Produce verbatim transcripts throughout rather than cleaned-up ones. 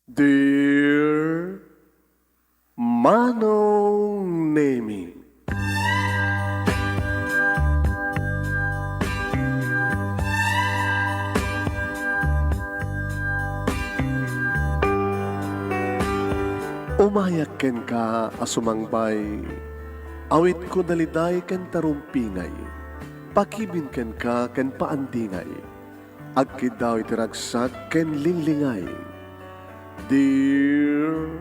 Dear Manong Nemi. Umayak kenka a sumangbay, awitko daliday ken tarumpingay, pakibin kenka ken paandingay. Agkiddaw iti ragsak ken linglingay. Dear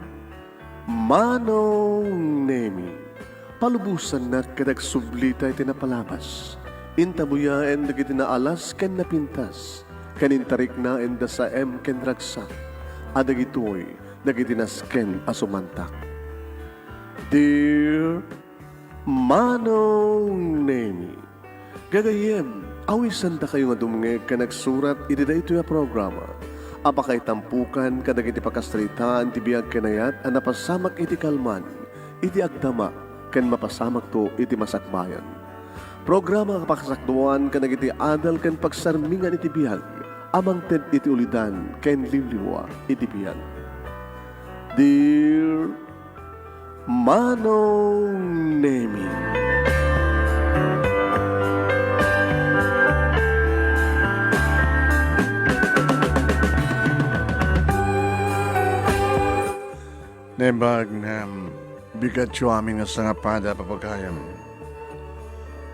Manong Nemi, palubosannak ket agsublita iti napalabas. Intabuyaen dagiti naalas ken napintas, ken intariknaen da saem ken ragsak, a dagitoy dagiti nasken a sumantak. Dear Manong Nemi, gagayyem, awisandakayo nga dumngeg ken agsurat iti daytoy a programa a pakaitampokan kadagiti pakasaritaan ti biag ken ayat a napasamak iti kalman, iti agdama, ken mapasamakto iti masakbayan. Programa a pakasakduan kadagiti adal ken pagsarmingan iti biag a mangted iti ulidan ken liwliwa iti biag. Dear Manong Nemi. Naimbag nga bigatyo amin nga sangapada, papagayam.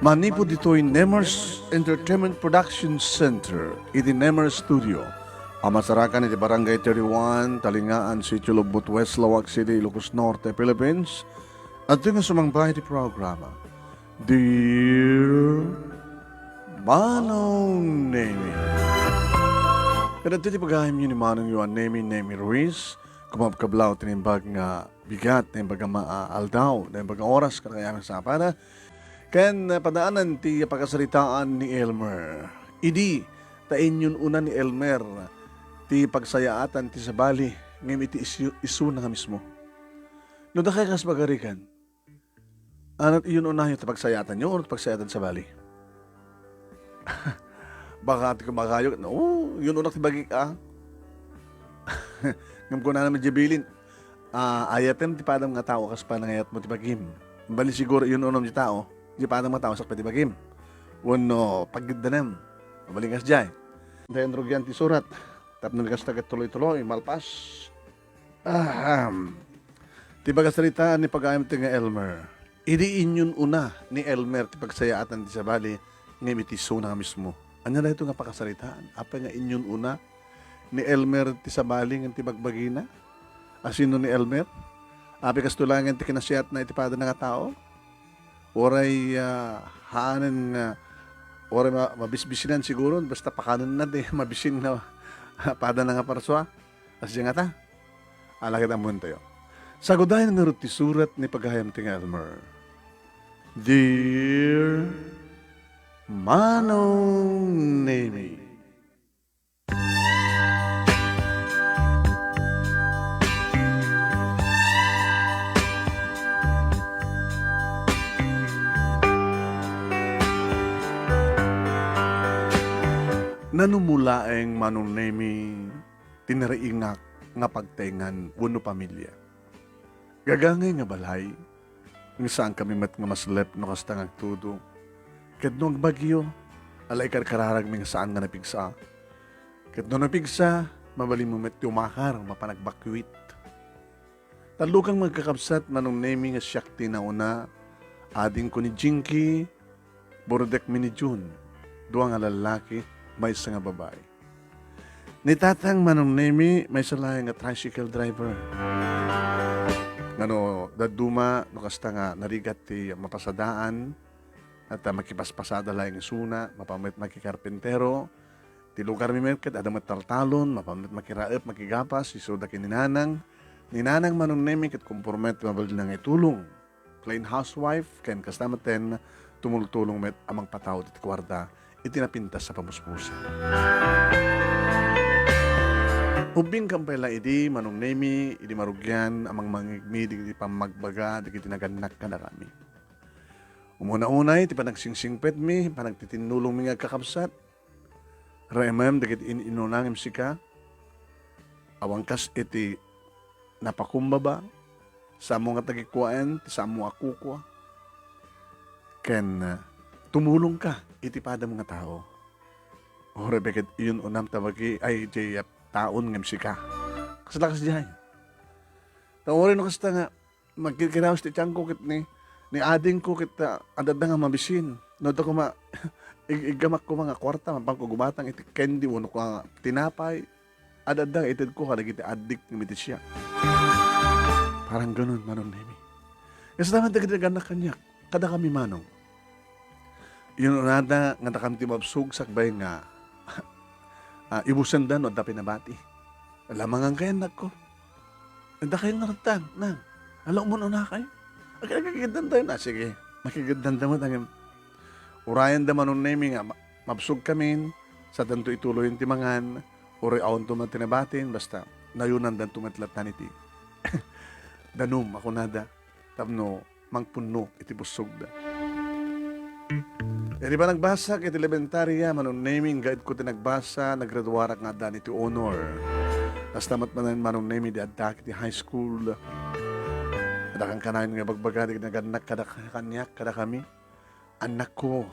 Manipud ditoy Nemers Entertainment Production Center iti Nemers Studio a masarakan iti Barangay thirty-one, Talingaan, Sitio Lubot West, Laoag City, Ilocos Norte, Philippines, adtoy nga sumangbay iti programa, Dear Manong Nemi. Kadagiti pagayamyo ni Manongyo a Nemi, Nemi Ruiz, kumabkablaw ti naimbag nga bigat, naimbag nga ma-, aldaw, naimbag nga oras, kadagiti amin nga sangapada. Ken, eh, padaanan ti pakasaritaan ni Elmer. Idi, ta inyun-una ni Elmer ti pagsayaatan ti sabali, ngem iti isu-, isuna nga mismo. No dakay kas bagarigan, ano ti inyun-unayo ti pagsayaatanyo wenno ti pagsayaatan ti sabali? Baka ti kumakayo, "No, inyun-unak ti bagik, ah." Ngem kunana met diay bilin, ah, ayatem ti padam nga tao kas panangayatmo ti bagim. Bali siguro inyun-unam ti tao, diay padam nga tao sakbay ti bagim. Wenno pagiddanem. Mabalin kasdiay. Dayta rugian ti surat. Tapno kasta ket tuloy-tuloy, malpas. Ahem. Ti pakasaritaan ni pagayamtayo nga Elmer. Idi inyun-una ni Elmer ti pagsayaatan ti sabali, ngem iti isuna nga mismo. Ania daytoy nga pakasaritaan? Apay nga inyun-una ni Elmer ti sabali ngem ti bagbagina? Asino ni Elmer? Apay kastoy laengen ti kinasiatna iti padana nga tao? Uray, ah, haanen nga, uray ma-, mabisbisinan siguro, basta pakanenna ti mabisin nga padana nga parsua. Kasdiay ngata? Ala ket ammoentayo. Sagudayen ngarud ti surat ni pagayamtayo nga Elmer. Dear Manong Nemi. Nanumolaeng Manong Nemi ti nariingak nga pagtaengan wenno pamilia. Gagangay nga balay, nga saankami met nga maslep no kasta nga agtudo. Ket no agbagyo, ala ikarkararagmi nga saan nga napigsa. Ket no napigsa, mabalinmo met ti umakar mapanagbakkuit. Tallo kang magkakabsat, Manong Nemi, nga siak ti nauna, adingko ni Jinky, burdekmi ni June, dua nga lallaki, maysa nga babai. Ni tatang, Manong Nemi, maysa laeng nga tricycle driver. Ngano, dadduma, no kasta nga narigat ti mapasadaan, at, ah, makipaspasada laeng isuna, mapa met makikarpintero. Ti lugarmi met ket adda met taltalon, mapa met makiraep, makigapas, isuda ken ni nanang. Ni nanang, Manong Nemi, ket komporme ti mabalinna nga itulong. Plain housewife, ken kasta metten, tumultulong met a mangpataud iti kuarta iti napintas a pamuspusan. Ubbingkam pay la idi, Manong Nemi, idi marugian a mangmangngegmi dagiti pammagbaga dagiti nagannak kadakami. Umuna-unay ti panagsingsingpetmi, panagtitinnulongmi nga agkakabsat. Reemem dagiti in-inuna ngem sika. Awan kas iti napakumbaba, saanmo nga tagikuaen ti saanmo a kukua, ken, ah, tumulongka iti padam nga tao. Uray pay ket iyun-unam ta maki-, ay, iti, ah, taon ngem sika. Kasla kasdiay. Ta uray no kasta nga, Nagkikinaus ti tiangko ket ni, ni adingko ket, ah, adda nga mabisin. No, adda koma, ig-, iggamak koma nga kuarta, mapanko gumatang iti candy wenno kua tinapay. Adda nga itedko kadagiti addict nga mitisiak. Parang ganun, Manong Nemi. Kasta man dagiti nagannak kaniak, kadakami, Manong. Iyun-unada nga dakami ti mabsog sakbay nga, ah, ibusenda no adda pinabati. Lamangan kay annakko. Dakayo nga ragtan, nang. Ala, umun-unakayo. Ag-, ag-, agigiddantayo na, sige. Makigiddantayo met, angem. Urayenda Manong Nemi nga ma-, mabsogkamin, sadanto ituloyen ti mangan, uray awanto man ti nabatin, basta nayunandanto met lattan iti danum a kunada. Tapno mangpunno iti bussogda. Idi panagbasak iti elementaria, Manong Nemi, gaedko ti nagbasa, nagraduarak nga addan iti honor. Kasta met manen, Manong Nemi, di addak iti high school. Adda kankanayon nga ibagbaga dagiti nagannak kada kaniak, kadakami. Annakko,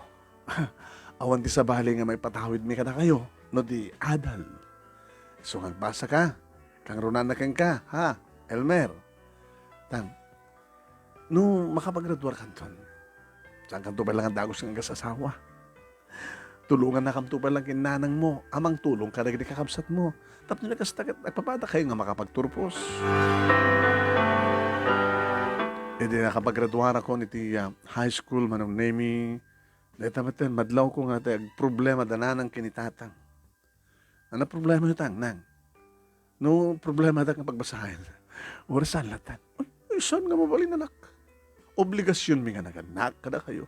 awan ti sabali nga maipatawidmi kadakayo no di adal. So, nga agbasa ka, kangrunanna kenka, ha, Elmer? Tang, no makapagraduarkanton, saankanto pay la nga dagus nga agas-asawa. Tulongannakamto pay la ken nanangmo a mangtulong kadagiti kakabsatmo. Tapno no kasta ket agpapadakayo nga makapagturpos. Idi nakapagraduarakon iti, ah, high school, Manong Nemi, dayta met ti madlawko nga ti agproblema da nanang ken ni tatang. Ania problema yo, tang, nang? No problemadak nga pagbasaen, uray saan lattan. Ay, ay, saan nga mabalin, anak? Obligasionmi nga nagannak kadakayo.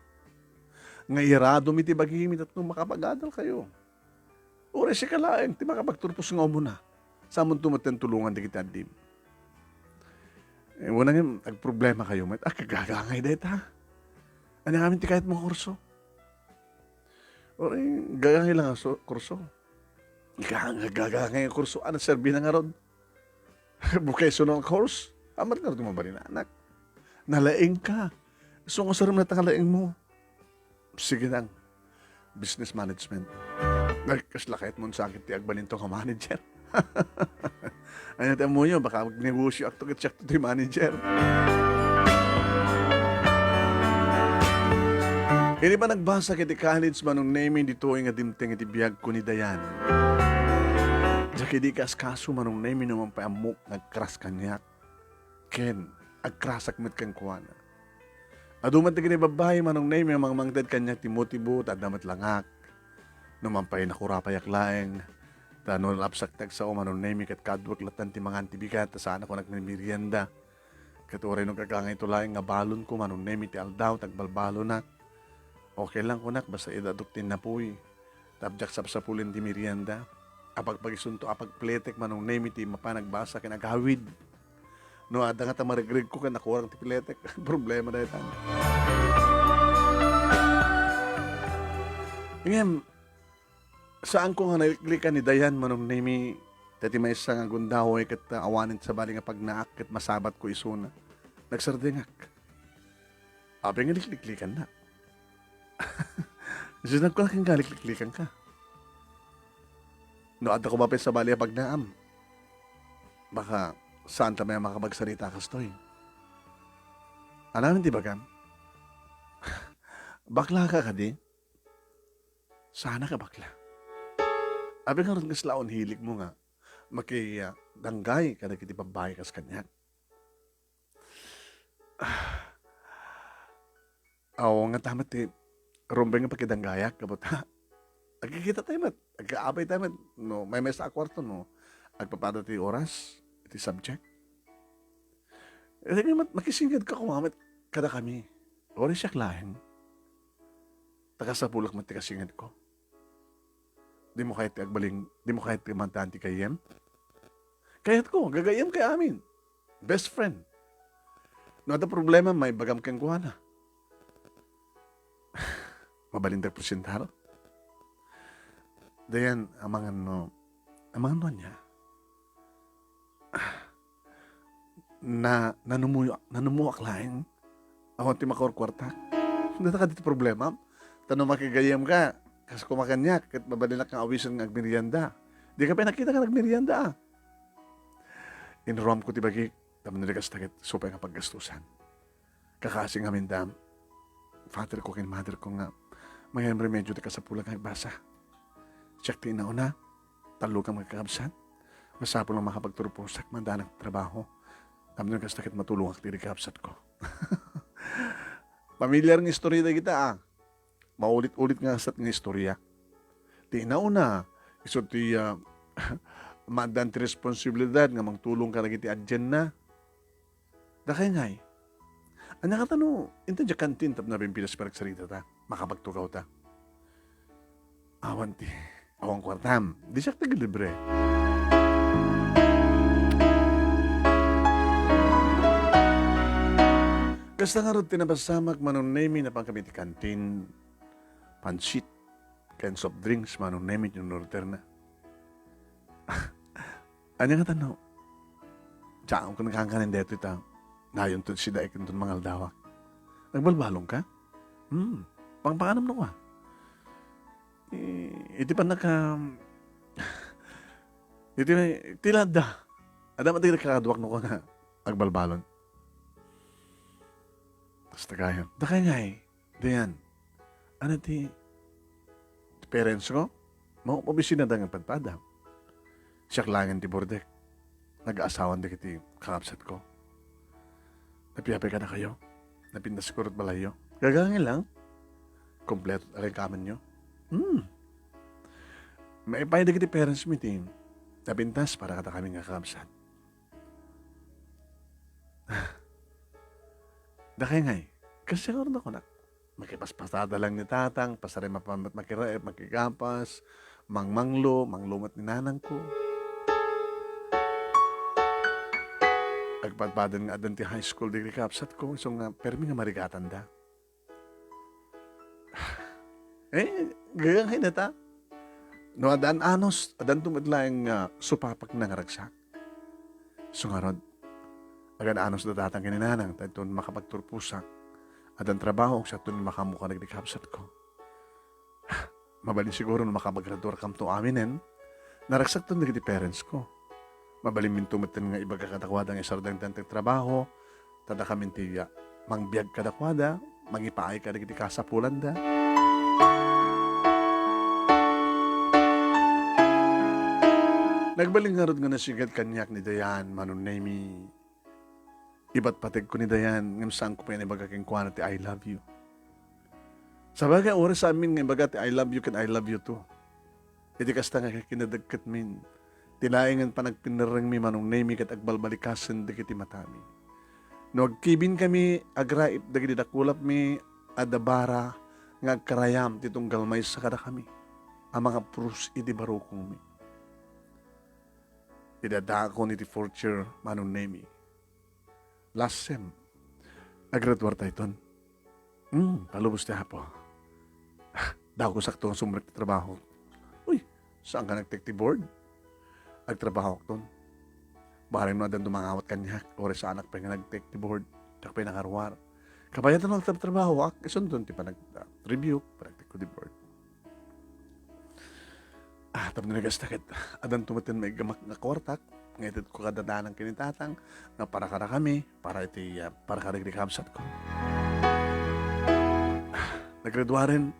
Nga iradom iti bagimi tapno makapagadalkayo. Uray sika laeng ti makapagturpos nga umuna. Saanmonto met ti tulongan dagiti addim. Eh, una nga agproblemakayo met, ah, gagangay dayta. Ania ngamin ti kayatmo nga kurso? Uray, gagangay lang a so-, kurso. Ga-, gagangay a kurso, ano, serbi na ngarud? Vocational course? Amat ngarud mabalin, anak. Nalaing ka. So, nga sarem na ta nga laing mo. Sige lang. Business management. Ay, kasla kayat mo sakit ti agbalinto nga manager. Ania ti ammoyo, baka magnegosyo akto ket siak ti manager. Idi panagbasa ket ti college, Manong Nemi, ditoy nga dimteng iti biagko ni Dayan. Diak idi kaskaso, Manong Nemi, no man pay ammok nga agkras kaniak. Ken agkrasak met kenkuana. Adu met dagiti babbai, Manong Nemi, a mangmangted kaniak ti motibo ta adda met langak. No man pay nakurapayak laeng, ta no lapsak ti agsao, Manong Nemi, ket kaduak lattan ti mangan ti bigat, ta saan a kunak merienda. Ket uray no gagangayto laeng nga balonko, Manong Nemi, ti aldaw, ta agbalbalonak. Okay lang kunak, basta idadok ti napuy. Tapno diak sapsapulen ti merienda. Apagpagisunto a pagpletek, Manong Nemi, ti mapan agbasa ken agawid. No adda nga ta maregregko ken nakurang ti piletek, problema daytan. Ngem, saanko nga naliklikan ni Dayan, Manong Nemi, ta ti maysa nga gundaway ket awanen sabali nga pagnaak ket masabatko isuna. Nagsardengak. Apay nga likliklikannak? Sinagko na ken nga likliklikanka. No adda koma pay sabali a pagnaam, baka saan ta met a makapagsarita kastoy. Ania ngamin ti ibagam? Bakla ka kadi? Saan a ka bakla? Apay ngarud nga saan hilig mo nga maki-, ah, danggay kadagiti babbai kas kaniak? Aw, nga ta met ti rumbeng nga pakidanggayak, gapu ta agkikita tayo met, agkaabay tayo met, no, maymaysa a kuarto, no, agpapada ti oras, iti subject. Iti met, makisinged ka koma met kadakami. Uray siak laeng. Ta kasapulak met ti kasinged ko. Dimo kayat ti agbaling, dimo kayat ti mantan ti gayyem? Kayatko, gagayyem kay amin. Best friend. No adda problema, maibagam kenkuana. Mabalindak presentaro. Dayan, amangan no, amangan no ania. na, nanumuyo-, nanumuak laeng. Awan ti makurkuartak. Data kadi ti problema. Ta no makigayyemka, kas kumakaniak, ket mabalinak nga awisen nga agmerienda. Di ka pay nakita nga nagmerienda, ah. Inruamko ti bagik, tapno di kasta ket isu pay nga paggastusan. Kakasi ngamin da, father ko ken mother ko nga, mayam remedio ti kasapulan nga agbasa. Siak ti inauna, tallo kami kakabsat. Masapul nga makapagturposak, madanak trabaho. Tapno kasta ket matulongak ti kakabsat ko. Pamilyar nga istorya dagita, ah. Maulit-ulit nga kasat nga istorya. Ti inauna, isu ti, ah, maaddaan ti responsibilidad nga mangtulong kadagiti adianna. Dakay ngay. Ania kata no, inta diak kantin tapno nabimpidas ti panagsarita ta, makapagtugaw ta. Awan ti, awan kuartam. Di siak taga libre. Kasta ngarud ti napasamak, Manong Nemy, napan kami ti kantin, pansit, ken soft drinks, Manong Nemy, ti inorder na. Ania nga tano? Diak ko nakakankanen daytoy ta. Nayonto sida ikinton mangaldawak. Nagbalbalong ka? Hmm. Pangpanganam no ka? Eh, iti pannaka-, iti, iti lada. Adam, iti kakaduak no ka nga agbalbalon. Tapos tagayan. Dakay ngay. Dayan, ano ti, ti parents ko? Mao, opisinada nga padpada. Siak laengen ti burdek. Nag-aasawan dagiti kakabsat ko. Napiapay kadakayo? Napintas ko rut balayyo. Gagangay lang. Kompleto ti aray kamenyo. Hmm. Maipay dagiti parents mi ti napintas para kadakami nga kakabsat. Dakay ngay, kas siguro na kunak. Makipaspasada lang ni tatang, pasaray mapamat makiraep, makigapas, mangmanglo, manglo met ni nanang ko. Agpadpadan nga addan ti high school degree kapsat ko, isu nga permi nga marigatanda. Eh, gayam hay nata. No, adan anus, adan tumad laeng nga supapak na nga ragsak. Isu ngarud, agan anus da tatang ken ni nanang, ta inton makapagturposak, adan trabaho, siak ton makaammo kadagiti kabsatko. Mabalin siguro no makapagraduarkamto aminen, naragsakton dagiti parents ko. Mabalinminto metten nga ibaga kadakuada nga isardengdan ti trabaho, ta dakamin ti, ah, mangbiag kadakuada, mangipaay kadagiti kasapulanda. Nagbalin ngarud nga nasigad kaniak ni Dayan, Manong Nemy. Ipatpategko ni Dayan, ngem saanko pay nga ibaga kenkuana ti "I love you." Sabagay, uray saamin nga ibaga ti "I love you" ken "I love you too." Iti kasta nga kinadagketmin, ti laengen panagpinerrengmi, Manong Nemy, ket agbalbalikasen dagiti matami. No agkibinkami, agraip dagiti dakulapmi, adda bara nga agkarayam ti tunggal maysa kadakami a mangaprus iti barukongmi. Idadakon iti fourth year, Manong Nemy. Last sem. Naggraduar tayton. Hmm, palubos ti Apo. Daw ko sakto nga sumrek ti trabaho. Uy, saan ka nagtek ti board? Agtrabaho akton. Bareng no addan dumangawat kaniak, uray saanak pay nga nagtek ti board. Diak pay nakaruar. Kabayatan no agtrabaho ak, isunton ti panag-, ah, review, panagtekko ti board. Ah, tapno nagasta ket, adan tumetten maiggamak nga kuartak, nga itedko kada danang ken ni tatang, nga para kadakami, para iti, ah, para kadagiti kabsatko. Ah, naggraduaren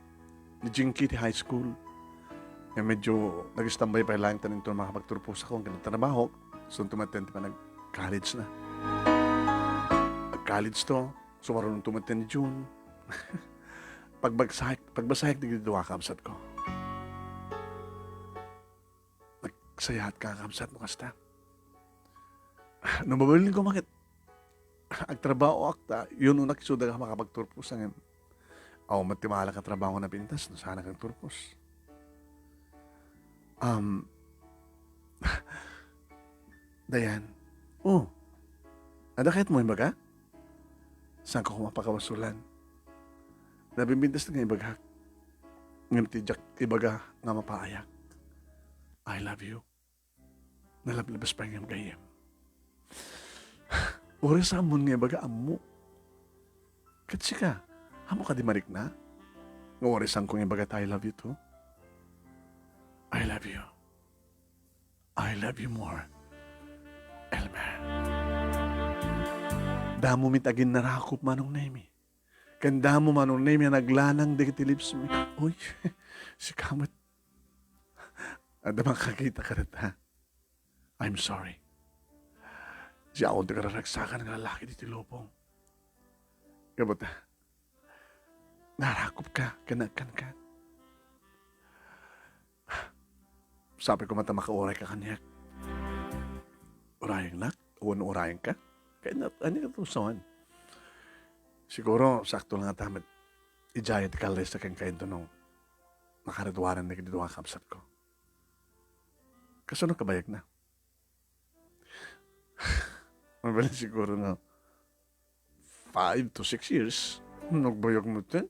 ni Jinky ti high school. Nga medyo nagistambay pay laeng ta inton makapagturpos ako, ang trabaho, so tumetten ti panag-college na. Ag-college to, sumaruno tumetten ni June. Pagbagsak, pagbasahek dagiti dua kabsatko. Nagsayaat ka, kabsat, no kasta. No mabalin ko maket, agtrabaho ak ta, yun unak isuda ka makapagturpos, ngem awan met ti maala nga trabaho nga napintas, no saan ka agturpos. Um, Dayan. Oh, adda kayatmo ibaga? Saanko koma pakabasolan. Nabimbintas nga ibagak. Ngem ti diak ibaga nga mapaayak. I love you. Nalablabas pay nga gayyem. Uray saammon nga ibaga, "Ammo." Ket sika, ammo kadi marikna? Nga uray saanko nga ibaga ta, "I love you too." I love you. I love you more, Elmer. Damo met a ginnarakop, Manong Nemi. Ken damo, Manong Nemi, a naglanang dagiti lips mi. Uy, sika met. Adda makakita ka ret, ha? I'm sorry. Siakon ti kararagsakan nga lalaki ditoy lubong. Gapu ta, narakop ka ken naekkan ka. Sapay koma ta makauray ka kaniak. Urayengnak? Wenno urayengka? Kayat, ania ti usawan? Siguro, sakto la nga ta met idiay ti kallista kenka inton no makagraduaren dagiti dua a kabsatko. Kasano kabayagna? Mabalin siguro nga five to six years. Nagbayag met.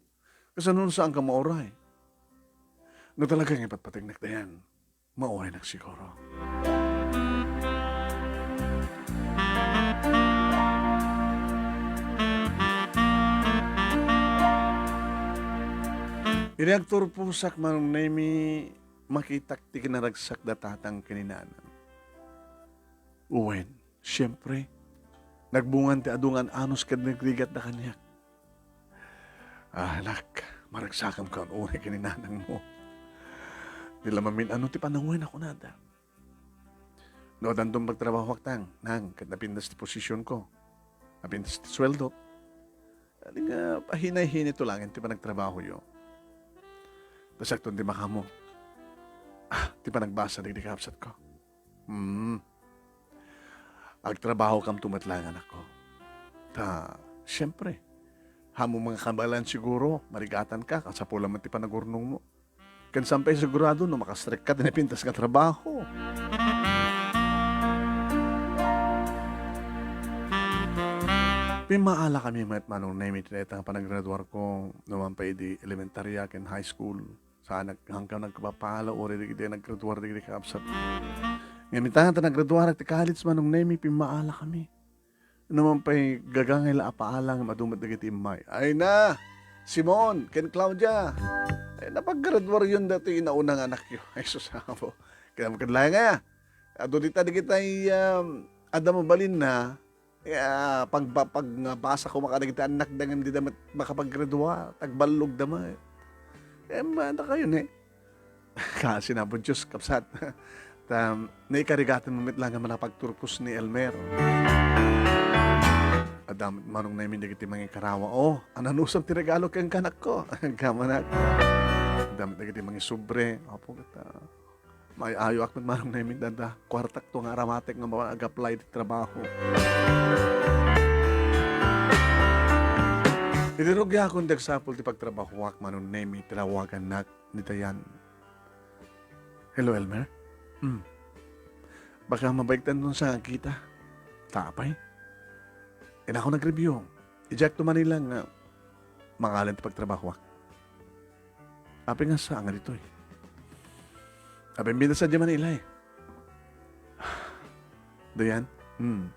Kasano no saanka mauray? No talaga nga ipatpategnak, Dayan, mauraynak siguro. Idi agturposak, Manong Nemi, makitak ti kinaragsak da tatang ken ni nanang. Wen, siempre, nagbungan ti adu nga an-anus ken nagrigat da kaniak. "Ah, anak, maragsakam ka unay ken ni nanangmo. Di la mamin-ano ti panawen a kunada. No, addanton pagtrabahoak, Nang, ket napintas ti posisionko, napintas ti sueldo. Ania nga pahinay-hinay to laeng ti panagtrabahoyo. Ta sakton ti makaammo, ah, ti panagbasa dagiti kabsatko." Hmm. Agtrabahokamto met laeng, anakko. Ta, siempre, ammom nga kabaelan siguro, marigatanka, kasapulan met ti panagurnongmo. Ken saan pay sigurado no makastrekka ti napintas nga trabaho. Pimmaalakami met, Manong Nemi, ti dayta nga panagraduarko, no man pay idi elementaria ken high school. Saan nag-, hanggang nagkapapaala uray dagiti naggraduar dagiti kakabsat. Ngem ita ta naggraduarak ti college, Manong Nemi, pimmaalakami. No man pay gagangay la a paala ngem adu met dagiti immay. "Ay na, Simon ken Claudia, ay, napaggraduaryon datoy inauna nga anakyo." Ay, sus, apo. Kaya makadlaya nga, adu dita dagitay, um, adda mabalinna, Ya, pagba-, pagngabasa koma kadagiti annakda ngem dida met makapaggraduar, tagballogda met. Em, ah, dakayo ni. Kaasi na po, Diyos, kabsat. Ta, naikarigatanmo met laeng nga manapagturpos ni Elmer. Adda met Manong Nemi dagiti mangikarawa. Oh, ananusam ti regalo kenka, anakko. Kamanak. Adda met dagiti mangisobre. Apo, ket, ah, Maayo-ayoak met, Manong Nemi, dada. Kuartakto nga aramatek nga ma-, ag-apply ti trabaho. Idi rugiakon ti agsapul ti pagtrabahoak, Manong Nemi, tinawagannak ni Dayan. "Hello, Elmer? Hmm. Baka mabaliktan ton sa kita. Ta apay? Inako nag-review. Idiak to Manila nga mangalen ti pagtrabahoak." Apay nga saan nga ditoy? Apay, imbida sa diay Manila, eh. Dayan? Hmm.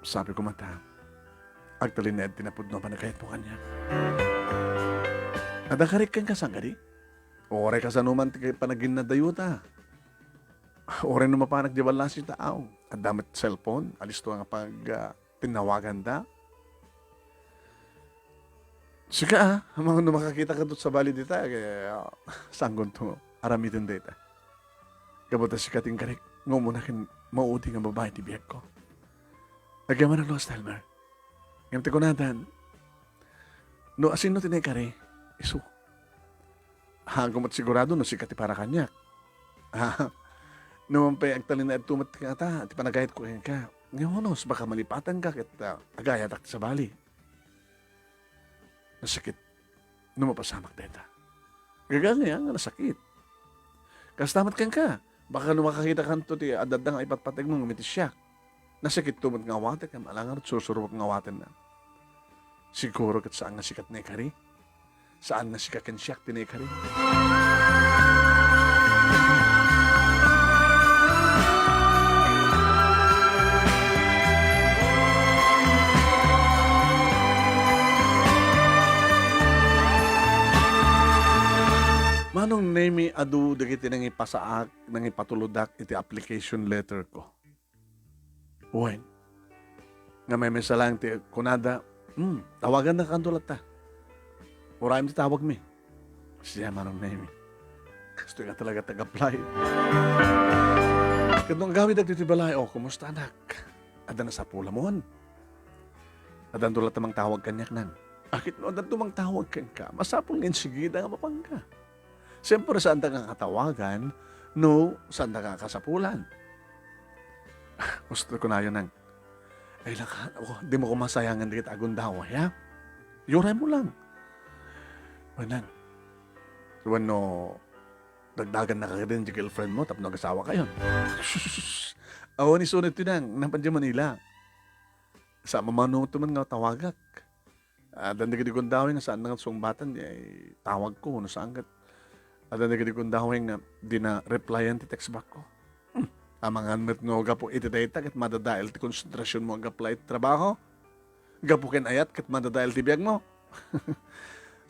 Sabi ko mata, agtalinaed ti napudno a panagayatmo kaniak. Adda karik kenka saan kadi? Uray kasano man ti panaginadayuta. Uray no mapanak di ballasi ta, aw, adda met cellphone, alisto nga pag, ah, tinawaganda. Sika, ah, amangan no makakita ka sabali dita, kaya, ah, sanggon to, aramiden dita. Gapu ta sika ti inkarik nga umuna ken maudi nga babai ti biagko. Agyamanak no, Stelmer. Ngem ti kunadan, no asino ti naikari, isu. Haanko met sigurado no sika ti para kaniak. Ah, no man pay agtalinaedto met ti kata, ti panagayatko kenka. Nga hunos, baka malipatanka ket, ah, agayatak ti sabali. Nasakit no mapasamak dayta. Gagangay nga nasakit. Kasta met kenka, baka no makakitakanto ti adda nga ipatpategmo ngem iti siak. Nasakitto met nga awatek, ngem ala ngarud, sursurok nga awatenna. Siguro ket saan nga sika ti naikari? Saan nga sika ken siak ti naikari? adu dagiti nangipasaak, nangipatulodak iti application letter ko. Wen, nga maymaysa laeng ti kunada, "Hmm, tawagannak kanto latta. Urayem ti tawagmi." Siya, Manong Nemy. Kastoy nga talaga ti ag-apply. Ket no agawid dagiti balay, "O, kumusta, anak? Adda nasapulamon? Addanto latta mangtawag kaniak, nang?" A, ket no addanto mangtawag kenka, masapul nga insigida nga mapangka. Siyempre, saanda nga katawagan no saanda nga kasapulan. Gusto ko nayo, nang, "Ay, laka, ako, di mo ko masayangan dagiti agundaway, ha? Yuray mo lang." Wenno, wenno, dagdagan na ka din di girlfriend mo tapno agasawa kayon. Awan isunod ti nang, napan di Manila. Sa mamano to man nga tawagak. Addan dagiti gundaway nga saan nga sungbatan, ay tawag ko, no saan ket. Addan dagiti gundaway nga di na replyan ti text back ko. Hmm. Amangan met no gapu iti dayta ket madadael ti konsentrasion mo ag-apply iti trabaho. Gapu ken ayat ket madadael ti biag mo.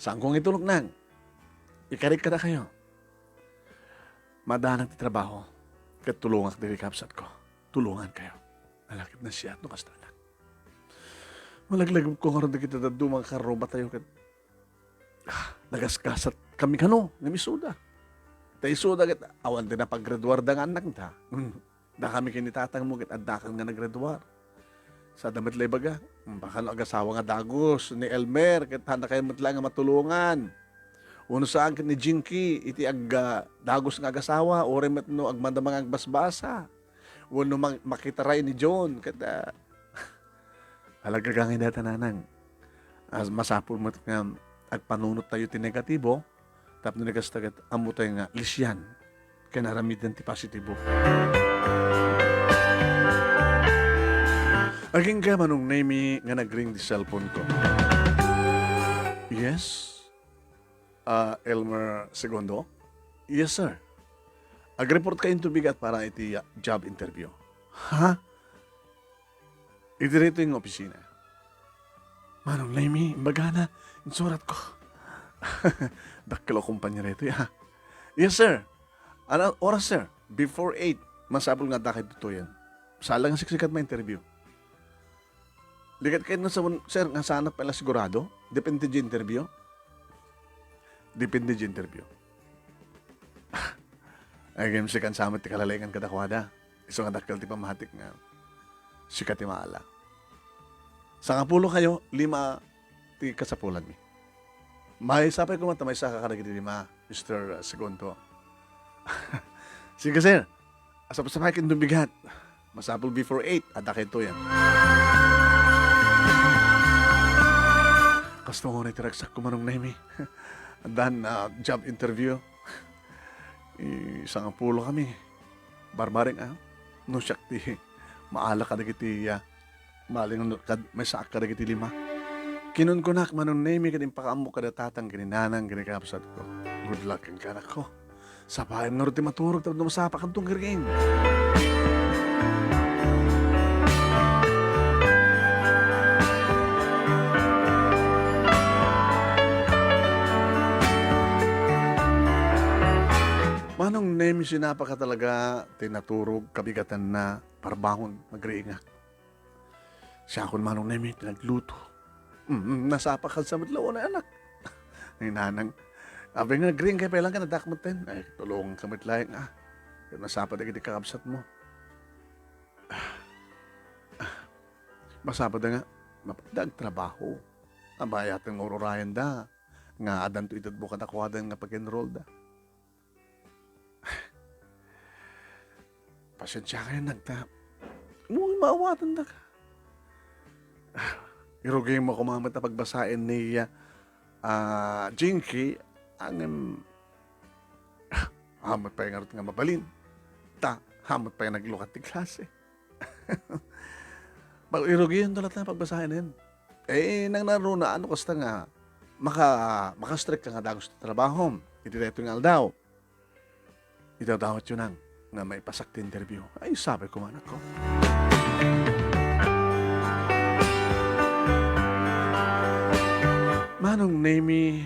Saan ko nga itulok nang? Ikarik kadakayo. Madanak ti trabaho ket tulongak dagiti kabsat ko. Tulongan kayo. Nalakip na siya no kasta anak. Malaglagip ko ngarud dagiti dadduma nga karrubatayo ket, ah, nagasgasat kami kano nga misuda. Ta isuda ket awan ti napaggraduar da nga annakda. Hmm. Da kami ken ni tatang mo ket addakan nga naggraduar. Sada met la ibaga, hmm, baka no agasawa nga dagus ni Elmer ket handa kayo met la nga matulongan. Wenno saan ket ni Jinky iti ag-, ah, dagus nga agasawa, uray met no agmadama nga agbasbasa. Wenno mang-, makitaray ni John, ket, ah, alagagangay dayta nanang. As masapul met nga agpanunot tayo ti negatibo, tapno ni kasta ket ammo tayo nga lisian ken aramiden ti positibo. Agingga Manong Nemy nga nagring di cellphone ko. Yes? Ah, Elmer Segundo? Yes, sir. Agreport ka into bigat para iti, ah, job interview. Ha? Iti daytoy nga opisina. Manong Nemy, imbagana, insurat ko. Dakkel a kumpanya daytoy, ah. Yes, sir. Ano oras, sir? Before eight. Masapul nga adda kay tutuyan. Saan lang nga siksikat ma-interview. Ligat kayo na sa, sir, nga saan pa la sigurado? Depende di interview. Depende di interview. Ay, game sikan sa amin ti kalalengan kadakwada. Isu nga dakkel ti pamatik nga sika ti maala. Sangapulo kayo, lima ti kasapulanmi. Maysapay koma ta maysa ka kadagiti lima, Mister Segundo. Sige, sir. Asapsapay ken dumigat. Masapul before eight, adda kayto yan. Kasto nga ti ragsak ko, Manong Nemy. Addan, ah, job interview. I, sangapulo kami. Barbareng, ah. No siak ti maala kadagiti, ah, maling kad-, maysaak kadagiti lima. Kinunkunak, Manong Nemy, ket impakaammo kada tatang, ken ni nanang, ken ni kabsat ko. Good luck kenka, anak ko. Sapaem ngarud ti maturog tapno masapa kadto nga rikeng. Manong Nemy, sinapa ka talaga ti naturog, kabigatanna, parbangon, magriingak. Siakon Manong Nemy ti nagluto. Mm, nasapa ka sa met laeng, anak. Ni nanang, abi nga nagriing kay pay lang ka, addak metten. Ay, tulongan ka met laeng, ah. Ket nasapa dagiti kakabsat mo. Masapa da nga, mapagdag trabaho. Abayaten nga ururayan da. Nga addanto itedmo kadakuada nga pag-enroll da. Pasensiakayo, nagta. Uy, maawatandak. Irugimo koma met a pagbasaen ni, ah, Jinky, ngem, ah, met pay ngarud nga mabalin. Ta, ah, met pay naglukat ti klase. Pag-, irugiyon da latta pagbasaen. Eh, nang naruna, ano kasta nga maka-, maka-strict ka nga dagus ti trabaho iti daytoy nga aldaw. Idawdawatyo nang nga maipasak ti interview. Ay, sabi ko man ako. Manong Nemy,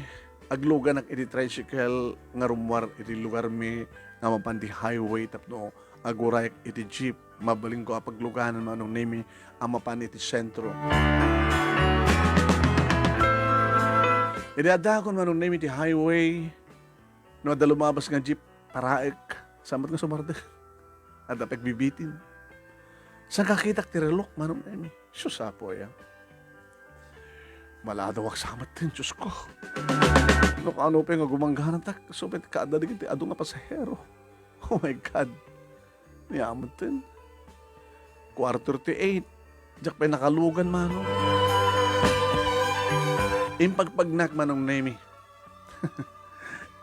agluganak iti tricycle nga rummuar iti lugarmi nga mapan ti highway tapno agurayak iti jeep. Mabalinko a pagluganan, Manong Nemi, a mapan iti sentro. Idi addaakon, Manong Nemi, ti highway, no adda lumabas nga jeep, paraek, samot nga sumardeng. Adda pagbibitin. Saan kakitak ti relok, Manong Nemi? Sus, Apo aya. Maladawak sa metten, Diyos ko. No kaano pay nga gumangganatak, subay kaadda dagiti adu nga pasahero. Oh my God. Ni amutin. Quarter to eight. Diak pay nakalugan, Manong. Impagpagnak, Manong Nemi.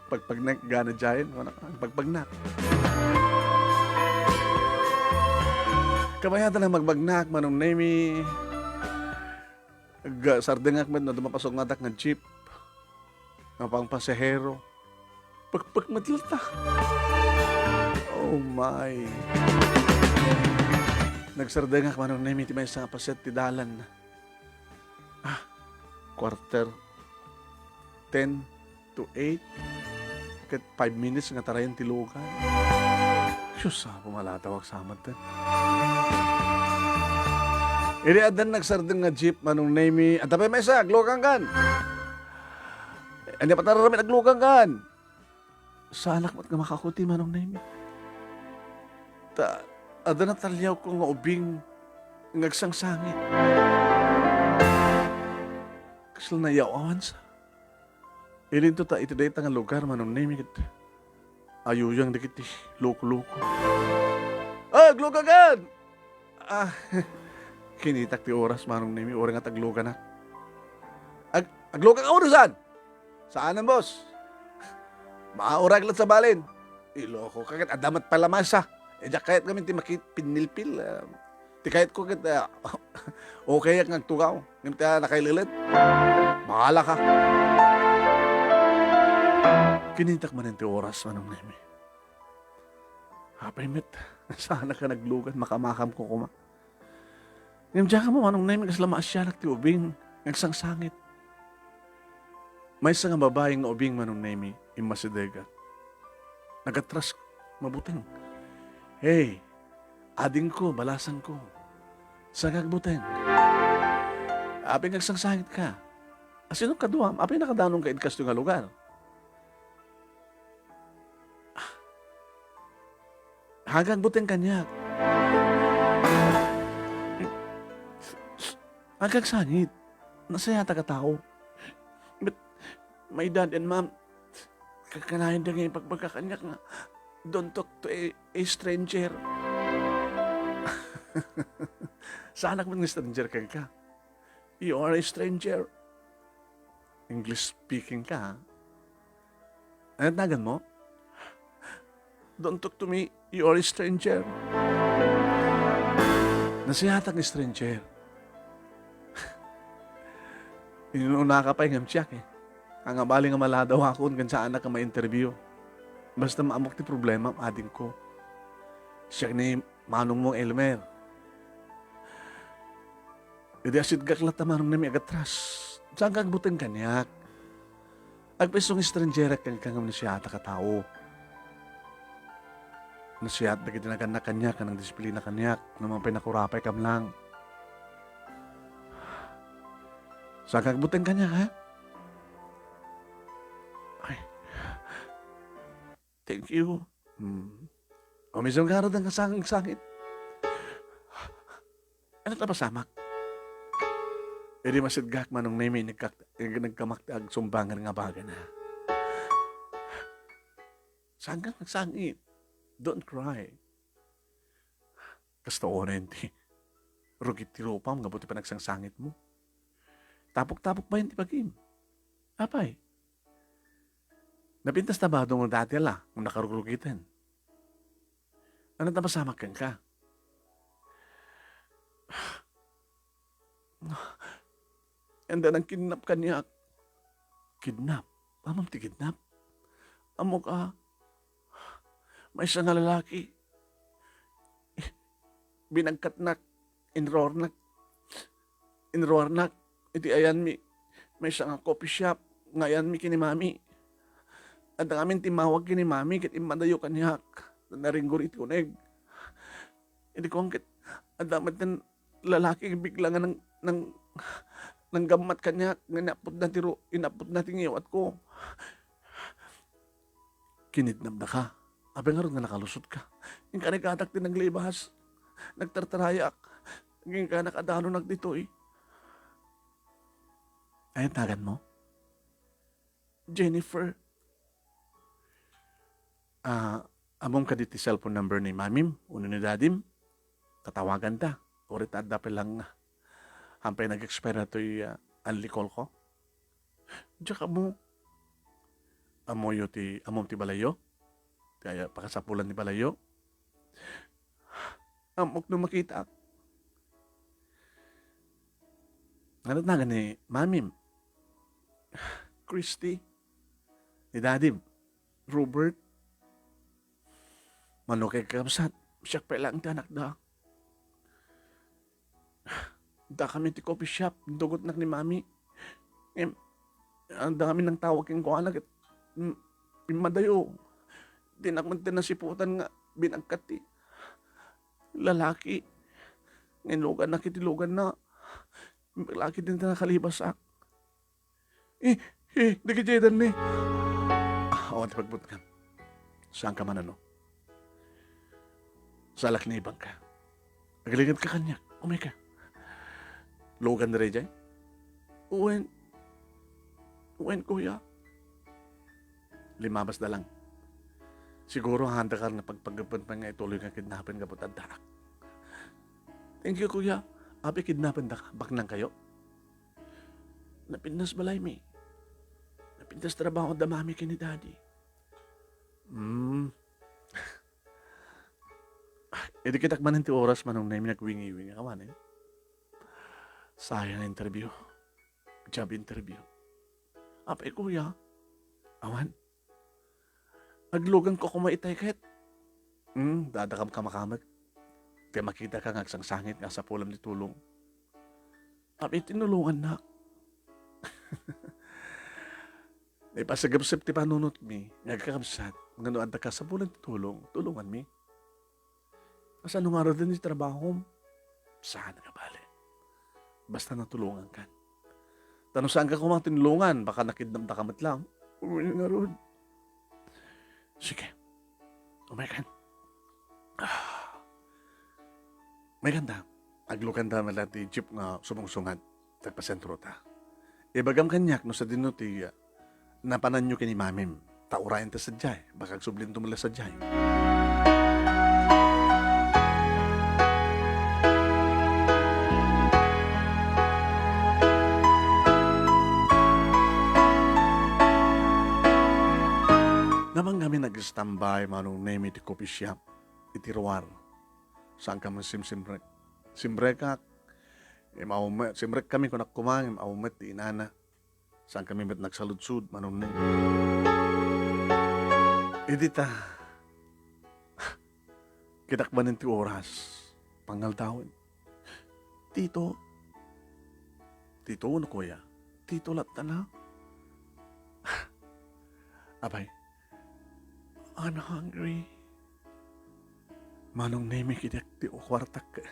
Pagpagnak, gana jayen, wala ka. Pagpagnak. Kabayatan na magbagnak, Manong Nemi. Ag-, sardengak met no adda mapasugnadak nga jeep. Nga pangpasahero. Pekpek met latta. Oh my. Nagsardengak, Manong Nemi, ti maysa nga paset ti dalan. Ah, quarter ten to eight. Ket five minutes nga tarayan ti lugan. Sus, Apo, maladawak sa metten. Idi addan nagsardeng nga jeep, Manong Nemi, adda pay maysa, aglugankan. Ania pay ti aramid, aglugankan? Saanak met nga makakuti, Manong Nemi. Ta, adda nataliawko nga ubing nga agsangsangit. Kasla nayaw-awansa. Idinto ta iti dayta nga lugar, Manong Nemi, ket ayuyang dagiti loko-loko. Ah, aglugankan! Ah, kinitak ti oras, Manong Nemi, uray nga agluganak. Ag-, aglugan ka uray saan? Saanen, boss. Maurag latta sa balin. Iloko ka ket adda met pay lamasa. E, diak kayat ngamin ti makit-, pinnilpil, ah, ti kayatko ket, ah, okayak nga agtugaw. Ngem ti, ah, nakaililet. Bahala ka. Kinitak manen ti oras, Manong Nemi. Apay met, saanak nga aglugan, makamakamko koma. Ngem diak ammo, Manong Nemi, kasla maasianak ti ubing nga agsangsangit. Maysa nga babai nga ubing, Manong Nemi, immasidegak. Nagatras, mabuteng. Hey, adingko, balasangko. Saan nga agbuteng? Apay nga agsangsangit ka? Asino kaduam? Apay nakadanon ka id kastoy nga lugar? Saan nga agbuteng kaniak? Saan nga agsangit? Nasayatak a tao. But my dad and mom, kakanayanda nga ipagbaga kaniak nga, "Don't talk to a, a stranger." Saanak met nga stranger kenka. You are a stranger. English speaking ka, ha? Ano tinagan mo? Don't talk to me, you are a stranger. Nasayatak nga stranger. Inunaka pay ngem siak, eh. Ania bali nga maladawakon ken saanak nga ma-interview. Basta maammok ti problema, adingko. Siak ni Manong mo, Elmer. Idi asidgak latta, Manong Nemi, agatras. Saan nga agbuteng kaniak? Agpayso nga estrangerak kenka ngem nasayatak a tao. Nasayaat dagiti nagannak kaniak, nga nangdisiplina kaniak, ngem apay nakurapay kam lang. Saan nga agbuteng kaniak, ha? Ay. Thank you. Hmm. O, mismo nga arudan nga sangit-sangit. Ano ta pasamak? Idi masidgak, Manong Nemi, nagkak-, nagkamak ti agsumbangan nga bagana. Saan nga agsangit? Don't cry. Kasta unayen ti rugit ti rupam, gapu ti panagsangsangitmo. Tapok-tapok bayen ti bagim. Apay? Napintas ta ba dungol dati la, nga nakarugrugiten? Ano ta pasamak kenka? Anda nang kidnap kaniak. Kidnap? Ammom ti kidnap? Ammok a, maysa nga lalaki. Binagkatnak, inruarnak, inruarnak iti ayanmi, maysa nga coffee shop. nga ayanmi ken ni Mami. Adda ngamin timmawag ken ni Mami ket immadayo kaniak. Naringgor iti uneg. Idi kuan ket adda met lalaki bigla nga nang, nang, nanggammat kaniak nga inapputna ti ru-, inapputna ti ngiwatko. Kinidnapdaka. Apay ngarud nga nakalusotka? Inkarigadak ti naglibas. Nagtartarayak. Inkanak a danunak ditoy. Ania ti naganmo? Jennifer. Ah, ammom kadi ti cellphone number ni mamim wenno ni dadim? Tatawaganta. Uray ta adda pay lang, ah, hampay nag-expire toy, ah, unli call ko. Diak ammo. Ammoyo ti, ammom ti balayyo? Ti aya, pakasapulan ni balayyo? Ammok no makitaak. Ania ti nagan ni mamim? Christy? Ni dadim? Robert? Mano kay kakabsat? Siak pay lang ti anakda. Dakami ti coffee shop, dugotnak ni mami. Em, ah, dakami nangtawag kenkuana ket, mm, pimmadayo. Dinak met ti nasiputan nga binagkat ti lalaki. Nga inlugannak iti luganna. Lalaki din ti nakalibasak. Eh, eh, dagiti adanmi. Ah, awan ti pagbutngam. Saanka man, ano? Salak ni ibangka. Agligedka kaniak. Umayka. Lugan daydiay? Wen. Wen, kuya. Limabasda lang. Siguro, haanda ka nga pagpaggapuan pay nga ituloy nga kidnapen gapu ta addaak. Thank you, kuya. Apay kidnapendaka? Baknangkayo? Napintas balaymi. Napintas trabaho da mami ken ni daddy. Hmm. Idi kitak manen ti oras, Manong Nemi, nagwingiwingi ka manen. Sayang interview. Job interview. Apay, kuya? Awan. Agluganko koma itay ket. Hmm, dadakam kamakamek. Ti makitaka nga agsangsangit nga asapulam ti tulong. Apay, tinulongannak. Ipasagepsep ti panunotmi nga agkakabsat nga no adda kasapulan ti tulong, tulonganmi. Kasano ngaruden ti trabahom? Saan nga bale. Basta natulongankan. Ta no saanka koma tinulongan, baka nakidnapdaka met lang. Uy, ngarud. Sige. Umaykan. Ah. Umaykanta. Aglukanta met la ti jeep nga sumungsungad. Tagpasentrota. Ibagam kaniak no sadino ti, ah, napananyo ken ni mamim. Ta urayenta sadiay, baka agsublinto met la sadiay. Naman ngamin nag-standby, Manong Nemi, ti coffee shop iti ruar. Saan kami simsimrek. Simrekak, imaw met, simrek kami, kunak koma, imaw met ti inana. Saan kami met nagsaludsod, Manong Neng. Idi ta, kitak manen ti oras, pangaldawen. Tito. Tito, no, kuya? Tito, latta na. Apay, I'm hungry. Manong Nemi, kitak ti kuartak.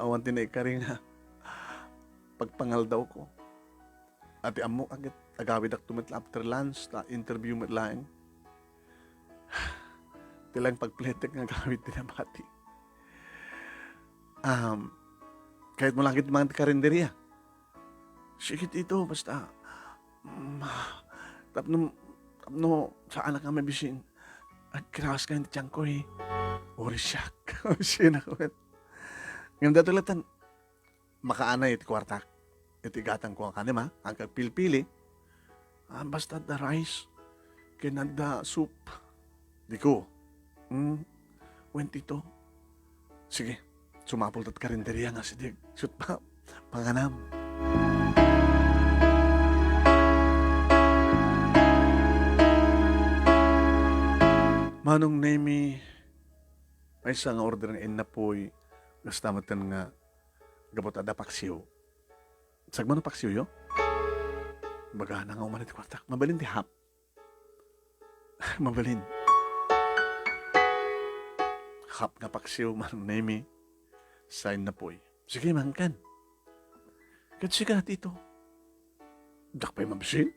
Awan ti naikari nga pagpangaldawko. Ati ammok, agit, agawidakto met la after lunch, ta interview met laeng. Ti laeng pagpletek nga agawid ti nabati. Um, kayatmo lang agit mangan ti karinderia? Sige, tito, basta, mm, tapno, tapno saanak nga mabisin. Agkirawas ka ti tiyanko, eh. Uri siak. Sino ko met? Ngem datoy latan, makaanay iti kuartak. Iti gatangko a kanem, ha? Agpilpili. Ah, basta adda rice. Ken adda soup. Diko. Hmm? Wen tito. Sige. Sumapulta ti karinderia nga asideg. Sut pa. Panganam. Manong Nemi, maysa nga order nga innapoy, kasta metten nga gapu ta adda paksiw. Sagmano paksiwyo? Ibagana nga uman iti kuartak. Mabalin ti half. Mabalin. Half nga paksiw, Manong Nemi. Sign na poy. Sige, mangkan. Ket sika, Tito. Diak pay mabisin.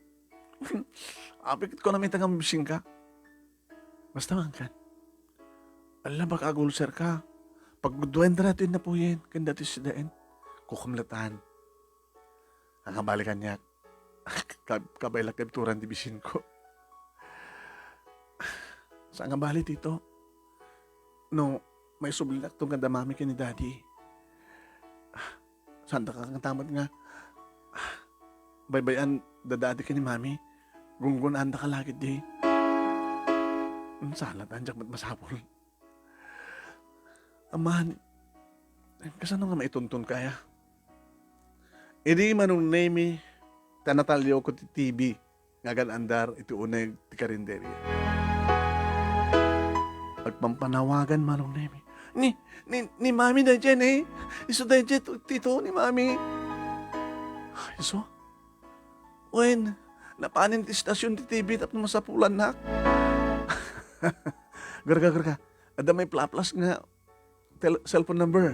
Apay ket kunam ita nga mabisinka. Basta mangkan. Ala, baka agulserka. Pagduduaen da datoy napuyen, ken datoy sidaen. Kukumlatan. Angabali kaniak. Kab-, kabay la kebturan ti bisinko. Saan nga bali, Tito? No, maisublinak to nga da Mami ken ni Daddy. Saan daka nga tamat nga, baybay-an da Daddy ken ni Mami? Gunggon-an daka la ketdi. Hmm, sala, diak met masapul. Aman, kasano nga maitunton kaya? Idi Manong Nemi, ta natalliwko ti T V nga agan-andar iti uneg ti karinderia. Agpampanawagan Manong Nemi. Ni, ni, ni Mami daydiay, ni. Isu daydiay, Tito, ni Mami. Isu? Wen, napanen ti istasyon ti T V tapno masapulannak. Garga, garga. Adda maiplaplas nga tel-, cellphone number.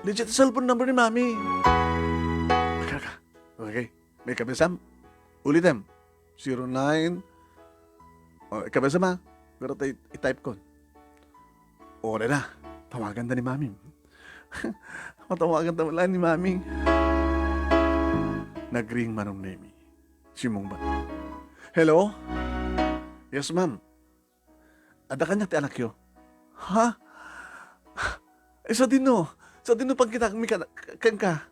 Legit cellphone number ni Mami. Garga. Okay. May kabesam? Ulitem. Zero nine. Oh, ikabesam, ha? Pero tay, i-type ko. O, dada. Tawagan da ni Mami. Matawagan ta man laeng ni Mami. Nagring Manong Nemi. Simmungbat. Hello? Yes, ma'am. Adda kaniak ti anakyo. Ha? Eh, sadino? Sadino pagkitakmi ka-, kenka?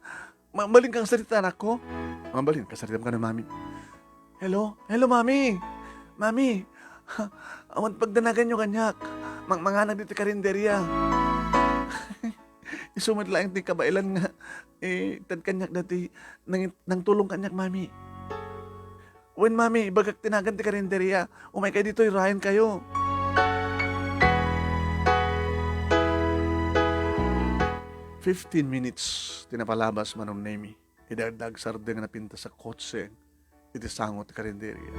Ma-, mabalin ka kasarita, anakko? Mabalin, kasaritam kano, Mami. Hello? Hello, Mami! Mami! Awan pagdanaganyo kaniak. Mangmanganak ditoy karinderia. Isu met laeng ti kabaelan nga, eh, ited kaniak dati, nang-, nangtulong kaniak, Mami. Wen, Mami, ibagak ti nagan ti karinderia. Umaykay ditoy, urayenkayo. Fifteen minutes ti napalabas, Manong Nemi. Idi adda agsardeng a napintas a kotse iti sango ti karinderia.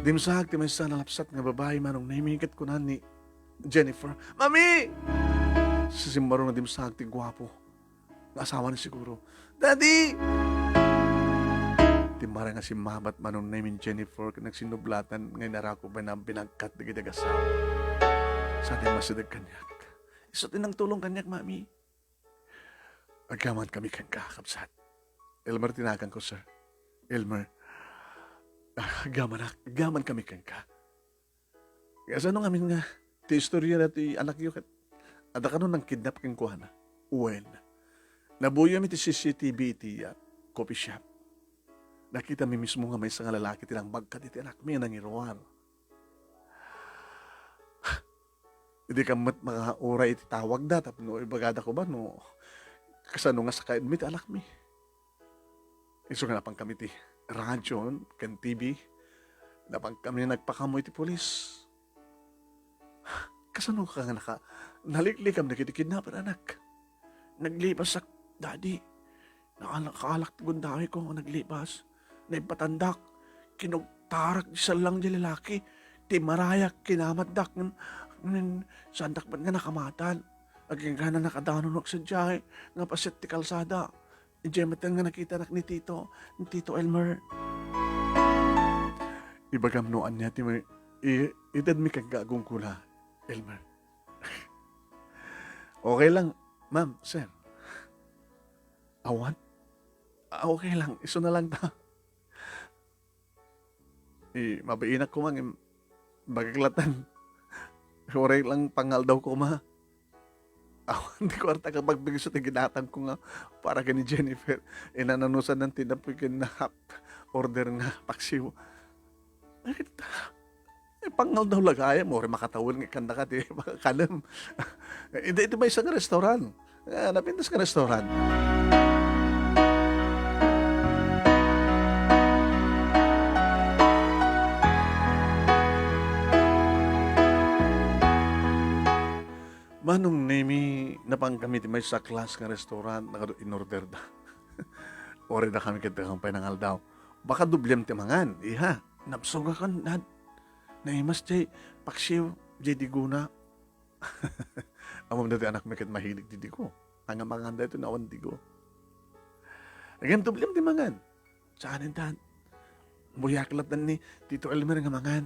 Dimsaag ti maysa a nalapsat nga babai, Manong Nemi, ket kuna ni Jennifer, "Mami!" Simmaro nga dimsaag ti guapo nga asawa ni siguro. "Daddy!" Timmareng a simmabat Manong Nemi ni Jennifer ket nagsinnublatan nga inarako pay a binagkat dagiti agassawa. Sa ti masideg kaniak. Isu ti nangtulong kaniak, Mami. Agyamankami kenka, kabsat. Elmer ti naganko, sir. Elmer. Ah, agyamanak, agyamankami kenka. Kasano ngamin nga ti istorya dati anakyo ket adda kano nangkidnap kenkuana? Wen, nabuyom iti C C T V iti, ah, coffee shop. Nakitami mismo nga maysa nga lalaki ti nangbagkat iti anakmi a nangiruar. Idi kan met makauray iti tawagda tapno ibagada koma no kasano nga sakaenmi ti anakmi. Isu nga napankami ti radio ken T V, napankami nagpakaammo iti pulis. Kasano ka nga naka-, naliklikam dagiti kidnapper, anak? Naglepas, Daddy. Nakaalak ti gundaweko nga naglepas. Naipatandak. Kinugtarak ti sallang ti lalaki. Timarayak, kinamatdak. Ngem, ngem, saandak met nga nakamatan. Agingga nakadanon sadiay nga paset ti kalsada. Idiay met nga nakitanak ni Tito, ni Tito Elmer. Ibagam no ania ti may, i-, itedmi kenka a gunggola, Elmer. Okay lang, ma'am, sir. Awan? Ah, okay lang. Isu na lang ta. Eh, mabiinak koma ngem bagak latan. Uray lang pangaldaw koma. Awan ti kuarta ket pagpigso ti ginatangko nga para ken ni Jennifer. Inananusan ti napoy ken na half order nga paksiw. Ay, pangaldaw la gayam, uray makatawen nga ikkannaka ti kanem. Idi iti maysa nga restaurant. Ah, napintas nga restaurant. Manong Nemi, napankami ti maysa a class nga restaurant, nakadu-, inorderda. Uray dakami ket dakami pay nangaldaw. Baka doblem ti mangan, iha. Nabsogakon, Dad. Naimas ti paksiw, diay digona. Ammom daytoy anakmi ket mahilig ti digo. Ania mangan daytoy no awan digo. Ngem doblem ti mangan. Saan intan? Buyak latta ni Tito Elmer nga mangan.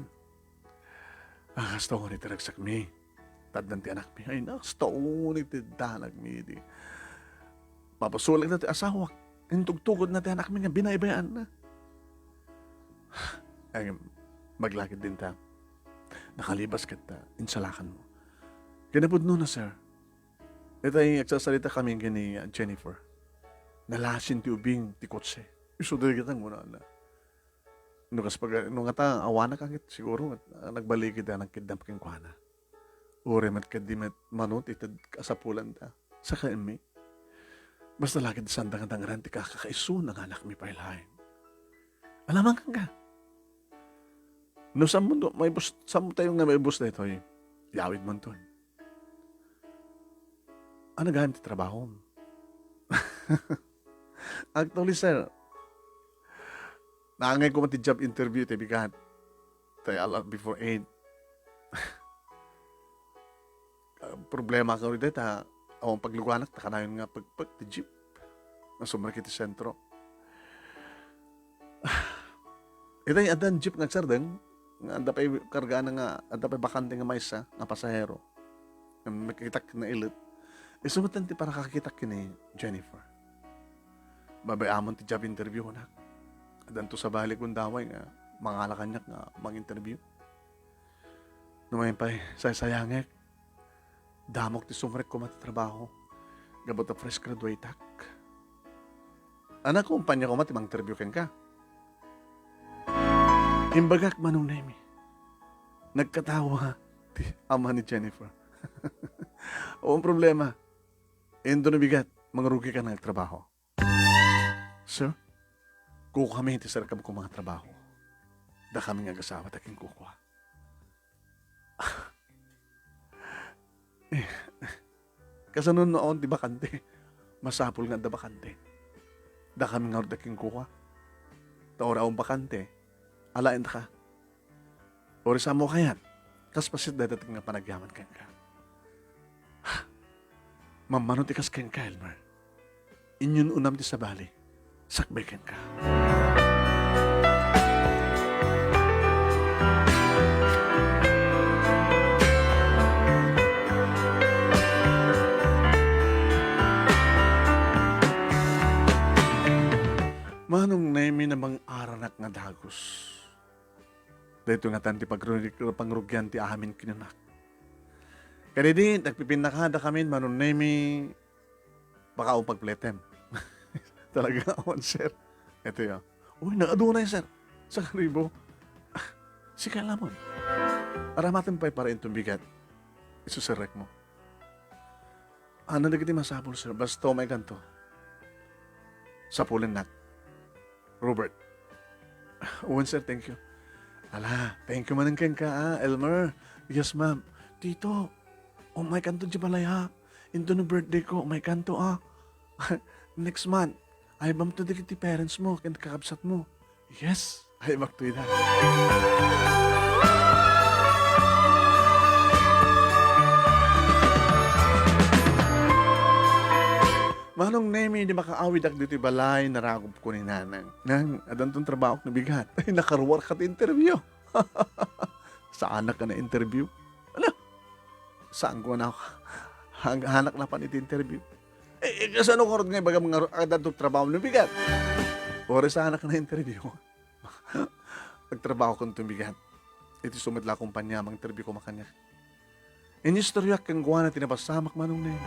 Ah, kasta unay ti ragsakmi. Taddan ti anakmi. Ay, na, kasta unay ti danagmi idi. Mapasulak na ti asawak. Intugtugod na ti anakmi nga binaybay-an na. Ay, maglakid din ta. Nakalibas ket, ah, insalakan mo. Kinapudno na, sir. Itay agsasalita kami ken ni Jennifer. Nalasin ti ubing ti kotse. Isu dagiti kunana. No kas pag-, no ngata, awanak ket siguro, ah, nagbaligi da nagkidnap kenkuana. Uray met ket di met mano ti ted kasapulanda. Saka emmi. Basta la ket sanda nga dangran ti kakakaiso nga anakmi pay laeng. Alamang ka. No, sammo, maibus-, sammo tayo nga maibus daytoy. Yawid monton. Ano gayam ti trabahom? Actually, sir, naangay ko man ti job interview ti bigat. Tay ala before eight. Ah, problema ko dita, awan pagluganak, ta kanayon nga pagpag ti jeep. Masumrek iti sentro. Itay addan jeep nga agsardeng, nga adda pay kargaanna nga, adda pay bakante nga maysa nga pasahero. Nga makitak na ilet. Isu met ti parakakitak ken ni Jennifer. Babay-amon ti job interview, nak. Addanto sabali gundaway nga mangala kaniak nga mang-interview. Numayen pay, saysayangek. Damok ti sumrek koma ti trabaho. Gapu ta fresh graduate-ak. Ania, kumpanya koma ti mang-interview kenka? Imbagak, Manong Nemy. Nagkatawa ti ama ni Jennifer. Awan problema. Inton bigat, mangrugika nga agtrabaho. Sir, kukami ti serkam ko nga trabaho. Dakami nga agasawa ta kinkukua. Eh, kasano no awan ti bakante? Masapul nga adda bakante. Dakami nga adda kinkukua. Ta uray awan bakante, alaen ka. Uray saan mo kayat, kas paset dayta nga panagyaman kenka. Mammano ti kas kenka, Elmer. Inyun-unam ti sabali, sakbay kenka. Manong Nemy, namang-aranak nga dagus. Daytoy ngatan ti pagru-, pangrugian ti amin kinunana. Kadidi, nagpipinnakada kami, Manong Nemy, baka awan pagpletem. Talaga awan, sir. Ito yun. Uy, naadunay, sir. Sa karibo. Ah, sika lamon. Aramaten pay para inton bigat. Isu serrek mo. Ania dagiti masapul, sir? Basta umay kanto. Sapulennak. Robert. Wen, sir, thank you. Ala, thank you manen kenka, ah, Elmer. Yes, ma'am. Tito, umay kanto di balay, ha? Inton birthday ko, umay kanto, ah. Next month, aybam to dagiti parents mo ken kakabsat mo. Yes, aybak to ida. Manong Nemy, di makaawidak ditoy balay, naragubko ni Nanang. Nang, addanton trabahok no bigat. Ay, nakaruarka ti interview. Saanak a na-interview? Ala, saanko a na-, hang-, hanak napan iti interview. Eh, eh, kasano ngarud nga ibagam nga addanto trabaho no bigat? Uray saanak a na-interview. Agtrabahokon ti bigat. Iti isu met la a kompania, mang-interview koma kaniak. Inistoryak kenkuana ti napasamak, Manong Neng.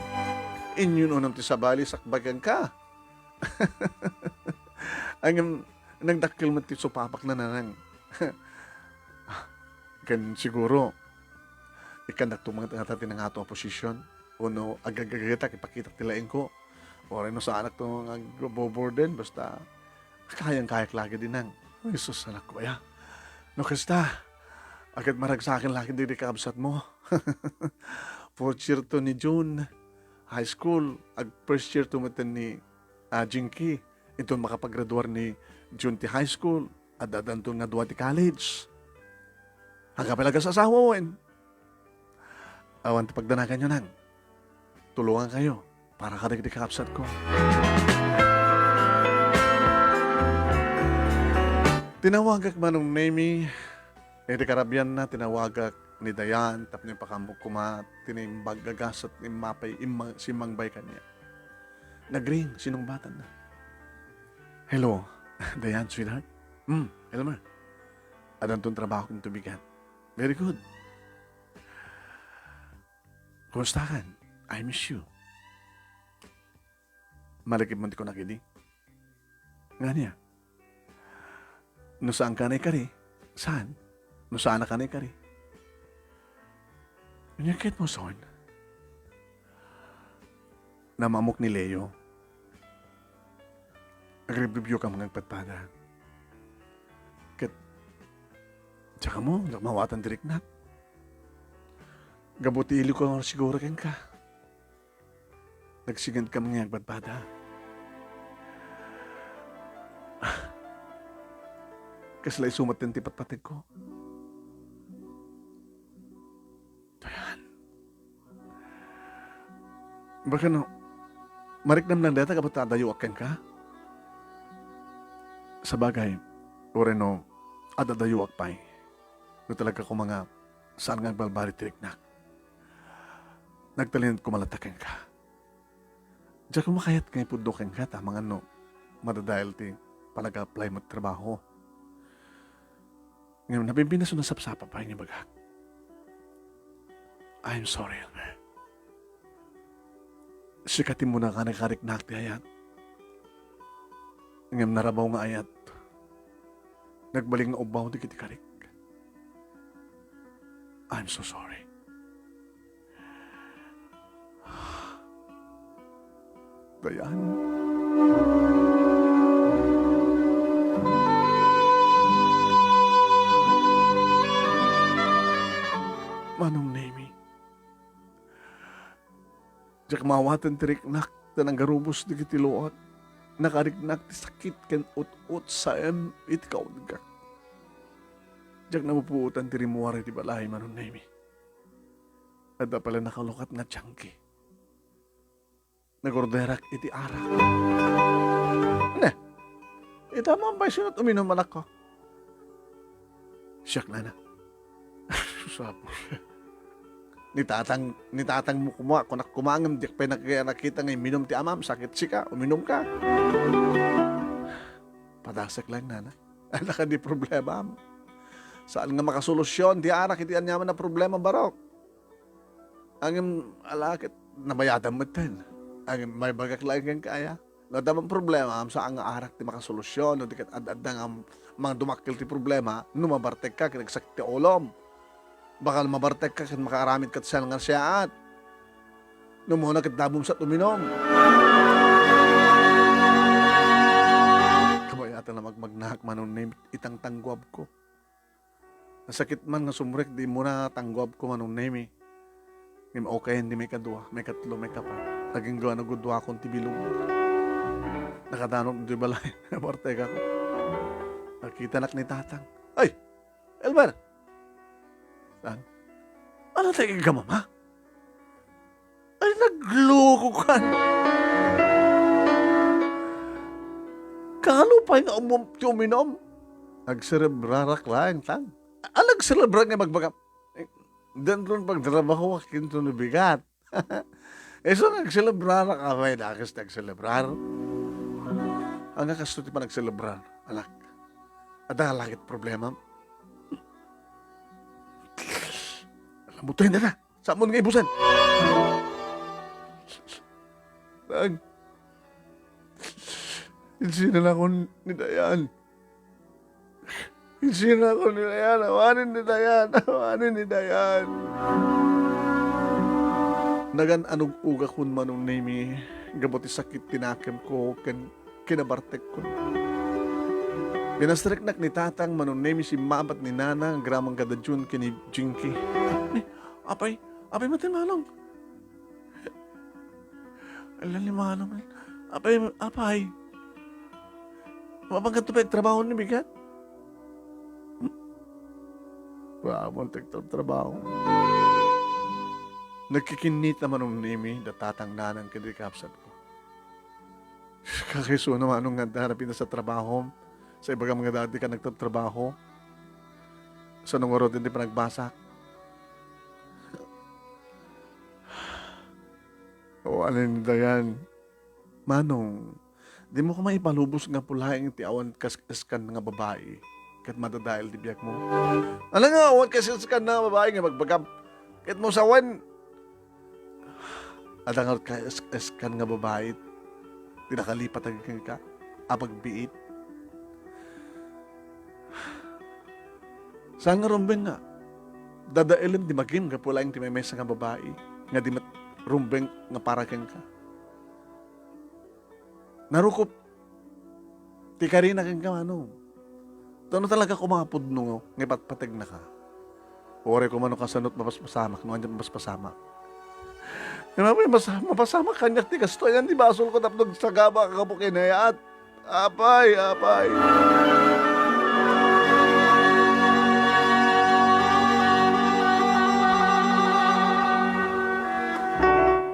Inyun-unam ti sabali, sakbay kenka. Ngem, nagdakkel met ti supapak, Nanang. Ken siguro, ikkannakto met ngata ti nangato a posisyon, wenno agagagetak, ipakitak ti laingko. Uray no saanakto nga agboburden, basta kayan-kayak la ketdi, Nang. Ay, sus, anakko aya. No kasta, ket maragsaken la ketdi ti kakabsatmo. Fourth year to ni June, high school, ag first year to met ni, ah, Jinky. Inton makapagraduar ni Jun ti high school, adda-addanton nga dua ti college. Agapay la kas asawa wen? Awan ti pagdanaganyo, nang. Tulongankayo para kadagiti kakabsatko. Tinawagak Manong Nemi. Iti karabianna, tinawagak ni Dayan tapno ipakaammo koma ti naimbag a gasat nga immapay, imma-, simmangbay kaniak. Nagring, sinungbatanna. "Hello, Dayan, sweetheart." "Hmm, Elmer. Addanton trabaho ken tubigan." "Very good. Kumustakan? I miss you." "Malakipmon ti kunak idi. Ngania? No saanka naikari, saan? No saanaka naikari." "Ania ket mo son?" "Naam-ammok ni Leo. Agribrebiokam nga agpadpada. Ket, diak ammo, diak maawatan ti riknak. Gapu ti iliwko nga siguro kenka. Nagsigedkam nga agpadpada. Kasla isu met ti patpategko." "Dayan. Bakano, mariknam lang dayta gapu ta addayoak kenka?" "Sabagay, uray no, ad-addayoak pay. No talaga koma nga saan nga agbalbaliw ti riknak, nagtalinaed koma latta kenka. Diak makayat nga ipudno kenka ta amangan no madadael ti panag-apply mo ti trabaho. Ngem nabimbinaso nasapsapa pay nga ibagak. I'm sorry, Elmer. Sika ti immuna nga naikariknak ti ayat. Ngem narabaw nga ayat. Nagbalik nga ubbaw dagiti karik. I'm so sorry." Dayan. Manong Nemi, diak maawaten ti riknak ta nanggarubos dagiti luak. Nakariknak ti sakit ken ut-ot saem iti kaudgak. Diak napupuotan ti rimmuar iti balay, Manong Nemi. Adda pay la nakalukat nga junkie. Nagorderak iti arak. Ne, ita mo pay sino ti uminum, anakko? Siak, nana. Sus, Apo. Ni tatang, ni tatang mo koma, kunak koma ngem diak pay nak-, nakita nga iminum ti amam, sakit sika, uminum ka. Padasek lang, nana. Ala ka di problema. Saan nga makasolusyon ti arak iti aniaman a problema, barok? Ngem ala ket nabayadam metten. Ngem maibagak laeng kenka aya. No adda man problema, saan nga arak ti makasolusyon, no di ket ad-adda nga mangdumakkel ti problema, no mabartekka ket agsakit ti ulom. Bakal mabartekka ket makaaramidka ti siasino nga nasayaat. No umuna ket dabumsat uminum. Kabayatan a magmagnak, Manong Nemi, itangtangguabko. Nasakit man nga sumrek ti immuna nga tangguabko, Manong Nemi. Ngem okayen ti maikadua, maikatlo, maikapat. Agingga a nagudduakon ti bilog. Nakadanok ditoy balay. Nabartekak. Nakitanak ni tatang. "Ay! Elmer!" Saan? "Ano tayo ka, mama?" Ay, nagluko ka. Kaano pay nga umum-, ti uminum? Agserebrarak laeng, tang. Ah, nagserebrar nga magbaga. Eh, daytoy pagtrabaho, akin to nabigat. Isu nga agselebrar, apay, dakes ti agselebrar. Ania kastoy ti panagselebrar, anak? Adda nga langit problema? Alam mo, tayo na na. Saan mo nga ibusan? Nang, insinan ako ni Dayan. Insinan ako ni Dayan. Awanen ni Dayan. Awanen ni Dayan. Nagan-anug-ugakon, Manong Nemi, gapu ti sakit ti nakemko ken kinabartekko. Pinastreknak ni Tatang, Manong Nemi, simmabat ni Nana, agraman kada Jun ken ni Jinky. Ni, apay, apay, matin malong. Ala ni Manong, apay, apay. Mapangkatto pay agtrabaho ni bigat? Hmm? Wa, awan ti agtrabaho. Nagkikinnita Manong Nemi da tatang nanang ken di kabsatko. Kakaisuna, Manong, nga adda na pinasatrabahom. Sa ibagam nga dati ka nagtatrabaho. Sa nung aro din ti panagbasak. O, alin dayan? Manong, dimo koma ipalubos nga pulaeng ti awan kas-, kaskan nga babai ket madadael ti biagmo. Ala nga, awan kas-, kaskan nga babai nga bagbagam. Ket mo sawen, adda ngarud kas-, kaskan nga babai ti nakalipat kenka a pagbiit. Saan nga rumbeng nga dadaelen ti magim gapu laeng ti maymaysa nga babai nga di met rumbeng nga para kenka? Narukop ti karina kenka, Manong. Ta no talaga koma a pudno nga ipatpategnaka, uray koma no kasano ti mapaspasamak, no ania ti mapaspasamak. Ngem apay, mas-, mapasamak kaniak ti kastoy. Ania ti basolko tapno agsagabaka gapu ken dayta? Apay, apay.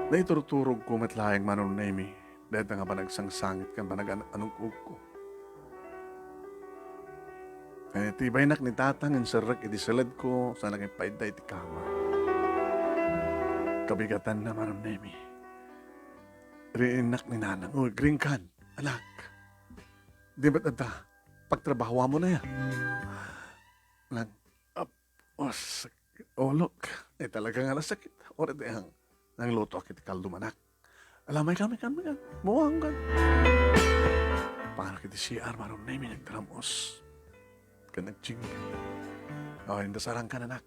Naiturturogko met laeng, Manong Nemi, dayta nga panagsangsangit ken panagan-anug-ogko. Ken iti baynak ni Tatang, inserrek iti seledko, saanak ipaidda iti kama. Kabigatanna, Manong Nemi. Riinnak ni Nanang, "Uy, Grinkan, anak. Di met adda pagtrabahoamon aya?" Nang, ap-, os-, ulok. Eh, talaga nga nasakit. Uray ti ang, nanglutoak iti kaldom, anak. Ala, mayka, mayka, mayka. Buang ka. Para iti C R, Manong Nemi, nagdaramos. Ken nagching. O, inda sarangkan, anak.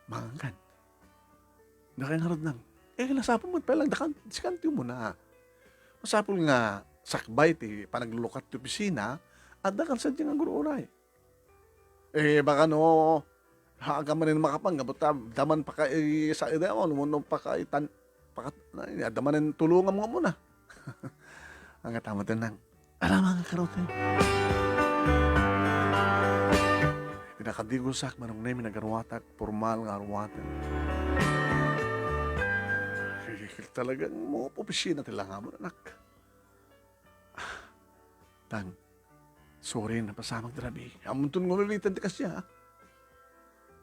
Mangankan. Dakay ngarud nang, eh, masapul met pay lang, dakan, sikan ti umuna. Masapul nga sakbay ti panaglulukat ti opisina, adda kan sadiay nga agur-uray. Eh, baka no, haan ka manen makapan, gapu ta, adda man pakaisaidaam, wenno pakaitan-, pakat-, na, adda manen tulongam nga umuna. Ania ti met nang, aramang nga karutin. Iti nakadigosak, Manong Nemi, nagaruatak, pormal nga aruaten. Talagang mo opisina ti langamon, anak. Tang, sorry, napasamak ti rabii. Amunton nga uliten ti kasdiay, a.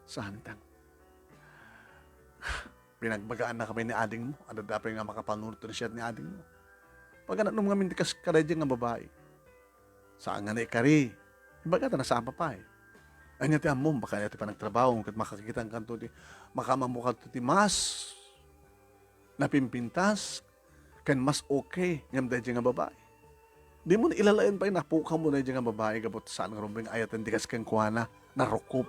Saan, Tang? Pinagbagaannaka pay ni adingmo, adda pay nga makapanunot iti siat ni adingmo. Paganatnom ngamin ti kas-, kadaydiay nga babai. Saan nga naikari. Ibaga ta nasapa pay. Ania ti ammom, baka ania ti panagtrabaho, ket makakitankanto ti, makaammokanto ti mas napimpintas, ken mas okay ngem daydiay nga babai. Dimo ilalaen pay, napukawmo daydiay nga babai gapu ta saan nga rumbeng nga ayaten ti kas kenkuana, narukop.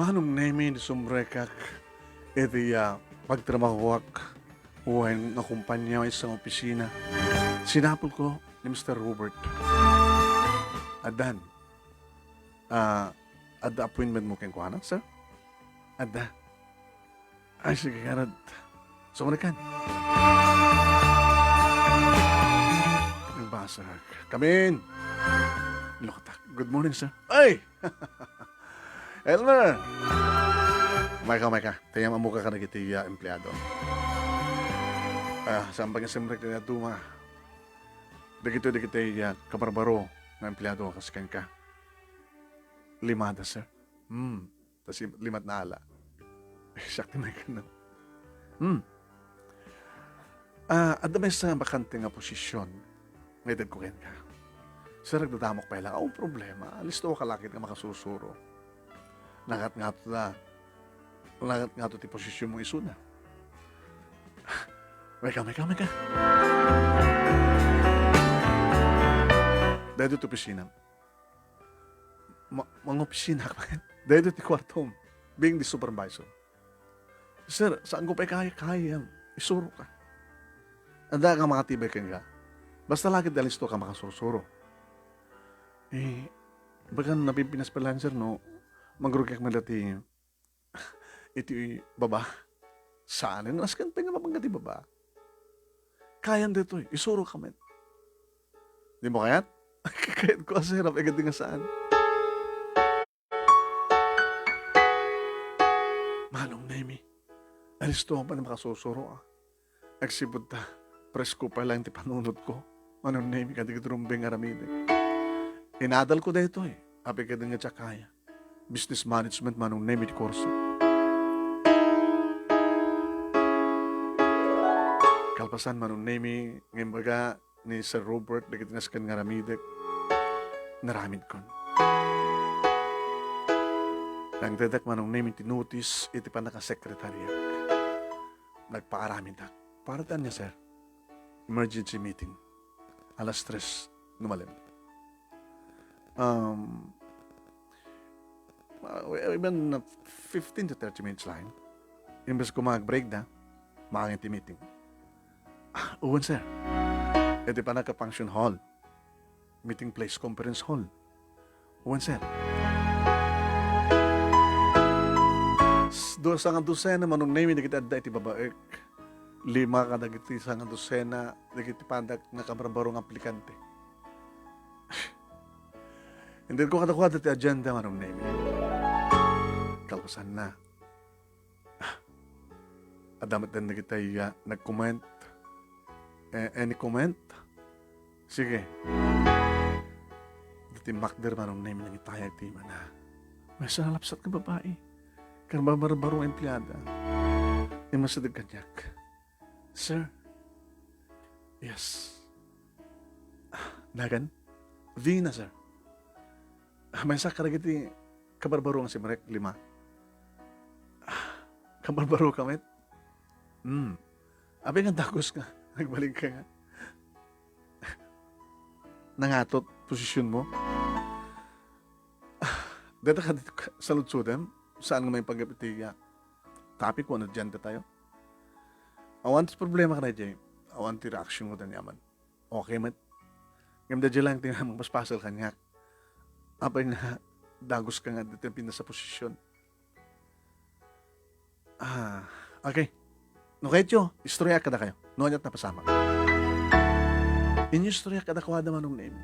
Manong Nemi, ni sumrekak iti, ah, pagtrabahoak wen nga kumpania iti opisina. Sinapulko ni Mister Robert. Addan, ah, adda appointment mo kenkuana, sir? Adda. Ay, sige, ngarud. Sumrekkan. Come in. Look at that. Good morning, sir. Ay! Elmer! Mayka, mayka. Tayam ammoka kadagiti, ah, empleado. Ah, saan pay nga simrek ti dadduma? Dagitoy, dagiti, ah, kabarbaro nga empleado a kas kenka. Limada, sir. Hmm. Ta si-, limat na ala. Siak ti maykan, no? Hmm. Ah, adda maysa nga bakante nga posisyon nga itedko kenka. Sir, agdadamok pay lang. Awan problema. Listo ka lakit nga makasursuro. Nangat ngato da. Nangat ngato ti posisyon mo isuna. Mayka, mayka, mayka. Daytoy ti opisina. Ma-, mangopisina ka. Daytoy ti kuartom. Being the supervisor. Sir, saanko pay kaya, kaya. Isuroka. Adda ka makatibay kenka. Basta la ket alisto ka makasursuro. Eh, bagan napimpinas pay laeng, sir, no? Mangrugyak met la ti iti baba. Saan? Nasken pay nga mabangga ti baba. Kayan daytoy, isuro ka met. Di mo kayat? Kayat ko a, sir, apay nga saan. Manong Nemi, alisto pay makasursuro, ah. Agsipud ta, presko pay laeng ti panunotko. Manong Nemi, kadagiti rumbeng nga aramidek. Inadalko daytoy, apay ket nga diak kaya. Business management, Manong Nemi, ti kurso. Kalpasan, Manong Nemi, nga imbaga ni Sir Robert dagiti nasken nga aramidek, naramidkon. Nangtedak, Manong Nemi, ti notice iti pannakasekretaryak. Nagpaaramidak. Para ti ania, sir? Emergency meeting. Alas tres, no malem. Um, uh, even, uh, fifteen to thirty minutes lang. Imbes ko mag-break na, maangin ti meeting. Ah, uwan, sir. Iti pannaka-function hall. Meeting place, conference hall. Uwan, sir. S-, do-, sanga dosena, Manong Nemi, dagiti adda iti babaek. Lima kadagiti sanga dosena, dagiti pandak nga kabarbaro nga aplikante. Intedko kadakuada ti agenda, Manong Nemi. Kalpasanna, adda met dagiti, ah, nag-comment. Eh, any comment? Sige. Dati makder, Manong Nemi, nangitayag ti imana. Maysa a lapsat nga babai. Karbarbaro nga empleada. Immasideg kaniak. Sir? Yes. Ah, nagan? Vina, sir. Ah, maysa kadagiti kabarbaro nga simrek, lima. Ah, kabarbaro ka met? Hmm. Apay nga dagus nga, nagbalik ka nga. Nangatot, posisyon mo. Ah, deta ka dito ka, saludsodem, saan nga may pagkapitiya? Topic one, agenda tayo. Awan ti problema ka na, Jay. Awan ti reaction mo, tanyaman. Okay met. Ngem da lang ti nga magpaspasal kaniak. Apay nga dagus ka nga dito pinasa posisyon. Ah, okay. No kayatyo, istorya kada kayo. No, anyat napasamak. Inyo istorya kada kuwada, Manong Nemi.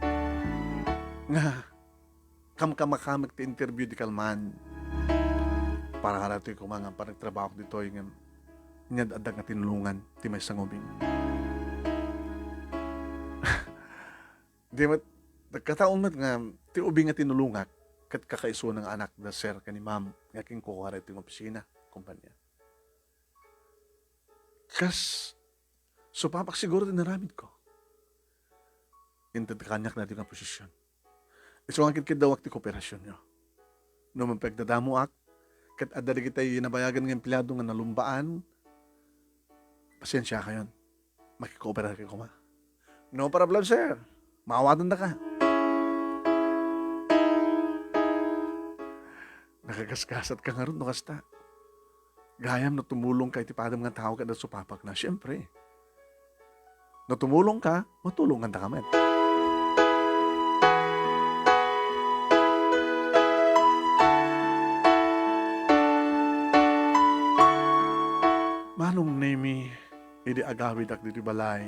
Nga, kamkamakamek ti interview di kalman. Para ditoy koma nga panagtrabaho ditoy nga inyad adda nga tinulungan ti maysa nga ubing. Di met, nagkataon met nga ti ubing nga tinulongak ket kakaisuna nga anak da sir ken ni ma'am nga kinkukuara iti opisina, kumpanya. Kas, supapak siguro ti naramidko. Inted kaniak daytoy nga posisyon. Isu nga kitkidawak ti kooperasyonyo. No mapagdadamoak, ket adda dagiti nabayagan nga empleado nga nalumbaan, pasensiakayon. Makikooperar ka koma. No problem, sir. Maawatan da ka. Nakagasgasat ka ngarud no kasta. Gayam no tumulong ka iti padam nga tao ket supapak na, siyempre. No tumulong ka, matulongan da ka met. Manong Nemi, idi agawidak ditoy balay.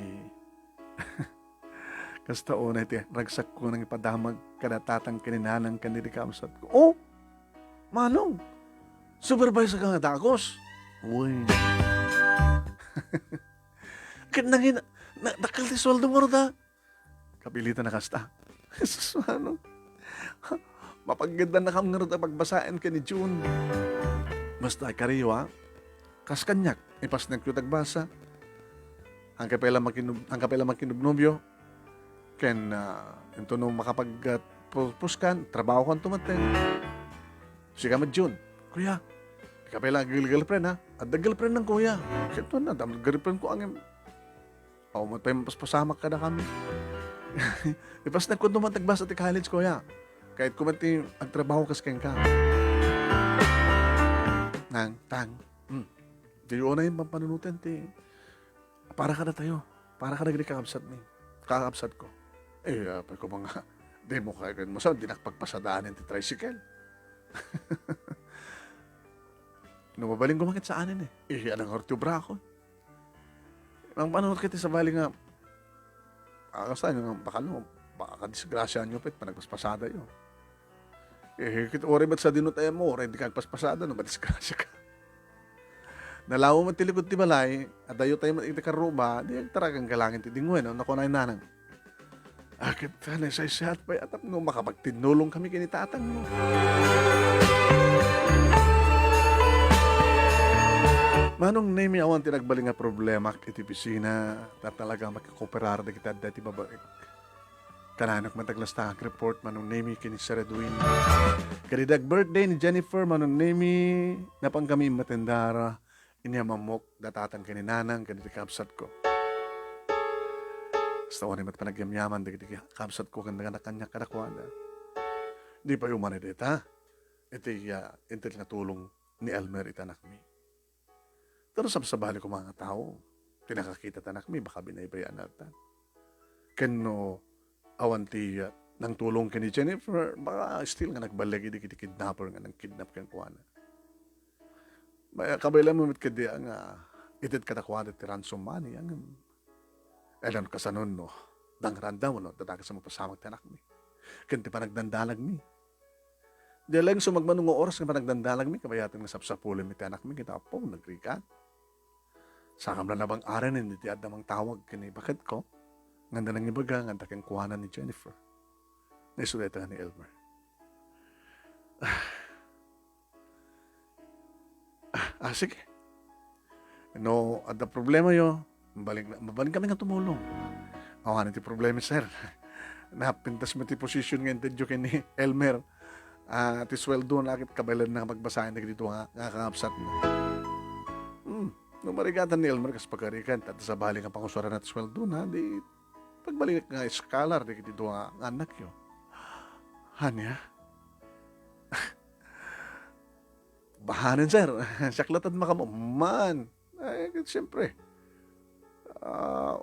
Kasta unay ti ragsakko nangipadamag kada tatang ken ni nanang ken dagiti kabsatko. Oh, Manong, supervisor ka nga dagus. Uy. Ket nangin-, na-, dakkel ti sueldo mo, da. Kapilitan na kasta. Jesus, Manong. Mapaggeddannakam ngarud a pagbasaen ken ni June. Basta ikariyo, ha? Kas kaniak, ipasnekyo ti agbasa. Hankay pay la makinub-, hankay pay la makinubnobyo. Ken, ah, intono makapag-, ah, pu-, puskan, trabaho kanto met. Sika met, June. Kuya, hankay pay la girlfriend, ha? Adda girlfriend nang kuya. Ket na, dam-, girlfriend ko angem. Aw, met pay mapaspasamak kada kami. Ipasnekko man ti agbasa ti college, kuya. Kayatko met ti agtrabaho kas kenka. Nang, tang. Hmm. Di unay pampanunoten ti para kadatayo. Para kadagiti kakabsatmi, kakabsatko. Eh, apay ko nga, dimo kay ken mo sa, dinak pagpasadaan ti tricycle. No mabalinko man ket saanen eh. Eh, anang ortio brako. Ang panunot ket sabali nga, ah, kasta nga, baka no, baka disgrasyaanyo pa, panagpaspasadayo. Eh, ket uray met sa dinut ayam mo, uray di ka agpaspasada, no, madisgrasyaka. Nalawa met ti likod ti balay, adayo tayo met iti karruba, di agtaragan ka langit ti dingwen, no, nakunay nanang. Aket ta, naisaysayaat pay, atap no, makapagtinnulong kami ken ni tatang mo. Manong Nemi, awan ti nagbalin nga problema iti opisina, ta talaga makikoperar dagiti adda iti babaek. Kananak met aglasta nga report, Manong Nemi, ken ni Sir Edwin. Kadi dag birthday ni Jennifer, Manong Nemi, napan kami matendara, inyam ammok, da tatang ken ni nanang, ken iti kabsatko. Basta uray met panagyamyaman, dagiti kabsatko, ken naganakanyak kadakuada. Di pay umani dita, iti, ah, inted nga tulong ni Elmer iti anakmi. Pero sabsabali koma nga tao, ti nakakita ti anakmi, baka binaybay-an latta. Ken no awan ti, ah, nangtulong ken ni Jennifer, baka still nga nagballeg idi iti kidnapper nga nangkidnap kenkuana. May, kabaylan mo met kadi nga ited kadakuada ti ransom money, ngem alan kasanon no, dangranda wenno dadagus a mapasamak ti anakmi. Ken ti panagdandalagmi. Diay laeng sumagmamano nga oras nga panagdandalagmi, kabayatan nga sapsapulenmi ti anakmi, ket Apo, nagrigat. Sakam la nabang-aran iti adda mangtawag ken ni baketko, nga adda nangibaga nga adda kenkuana ni Jennifer. Naisut dayta nga ni Elmer. Ah, ah, sige. No adda problemayo, mabalin, mabalin kami nga tumulong. Awan ti problema, sir. Napintas met ti position nga intedyo ken ni Elmer. Ah, ti sueldona ket kabaylanna nga pagbasaen dagiti dua nga, nga kakabsatna. Hmm, no marigatan ni Elmer kas pagarigan, ta sabali nga pangusuranna ti sueldona, di pagbalinek nga scholar dagiti dua nga annakyo. Ania? Bahanen, sir. Siak latta ti makaammo. Man. Ay, siyempre. Ah,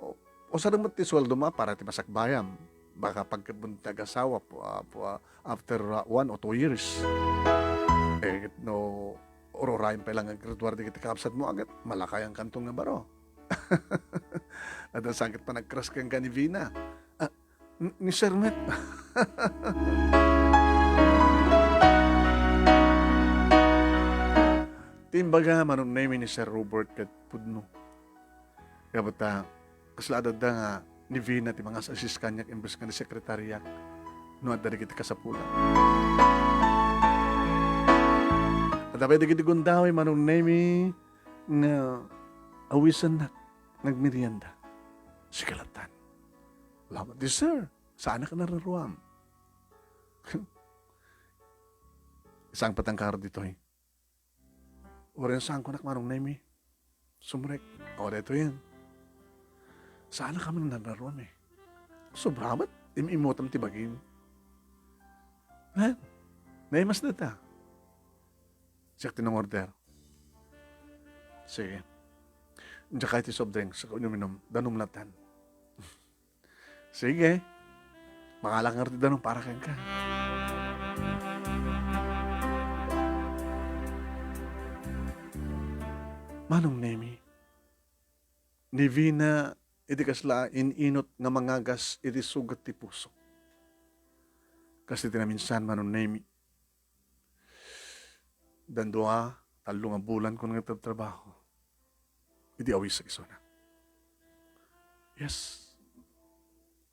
usa met ti sueldoma para ti masakbayam. Baka pagkabun ti agasawa, pu-, ah, pu-, ah, after, ah, one or two years. Eh, no, ururayen pay la nga graduar dagiti kabsatmo, aget, malakayan kanto nga baro. Adda sakit pa nagcrush kenka ni Vina. Ah, N-, ni Sir met. Ti imbaga, Manong Nemi, ni Sir Robert ket pudno. Kaya ta, kasla adda nga ni Vina ti mangas-assist kaniak imbes nga ni sekretariak no adda dagiti kasapulan. Adda pay dagiti gundaway, Manong Nemi, nga awisennak nagmerienda. Sika lattan. Lamat di, sir. Saanak a nararuam. Saan patang karo ditoy? Uray saanko nak Manong Nemi. Sumrek. O, daytoyen. Saanak a nararuam eh. Sobra met. Im-imutam ti bagim. Ha? Naimas data. Siak ti nangorder. Sige. Diak kay ti soft drinks, saka uminum, danum lattan. Sige. Mangalak ngarud ti danum para kenka. Manong Nemi, ni Vina iti kasla in-inut nga mangagas iti sugat ti puso. Kas iti naminsan, Manong Nemi, dandua, tallo nga bulan kun nga trabtrabaho. Idi awisak isuna. Yes.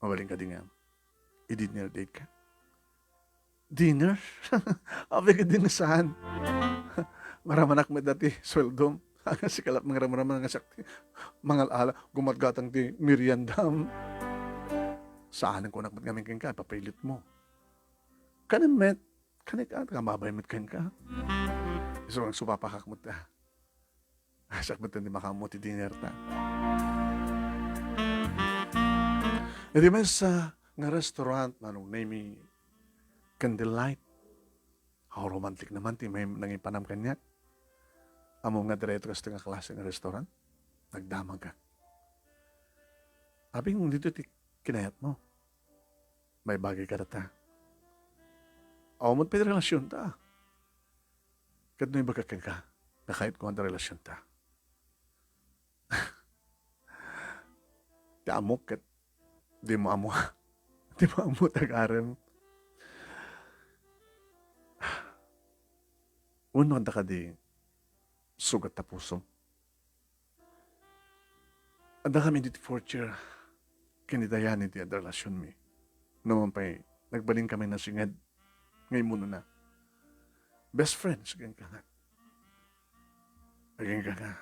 Mabalin kadi nga i-dinner date ka? Dinner? Apay kadi nga saan? Maramanak met dati, sueldom. Sika la mangiramraman nga siak ti mangal-ala, gumatgatang ti meriendam. Saan kunak met ngamin kenka, ipapilitmo. Kanem met, kanek at, kamabay met kenka. Isu nga supapakak met, ah. Siak met ti makaammo ti dinner ta. Iti maysa nga restaurant, Manong Nemi, candlelight. Aw, romantic naman ti may nangipanam kaniak. Ammom nga diretso kastoy nga klase nga restaurant? Nagdamagak. Aping, dito ti kinayatmo. Maibagay kadata. Awan met pay relasionta. Ket no ibagak kenka, nga kayatko nga adda relasionta. Ti ammok ket dimo ammo. Dimo ammo ti agarem. Wenno adda kadi sugat ta pusom? Adda kami ditoy fourth year ken ni Diane iti adda relasionmi. Numan pay, nagbalin kami nasinged nga immunona. Best friends, kenka nga. Kenka nga.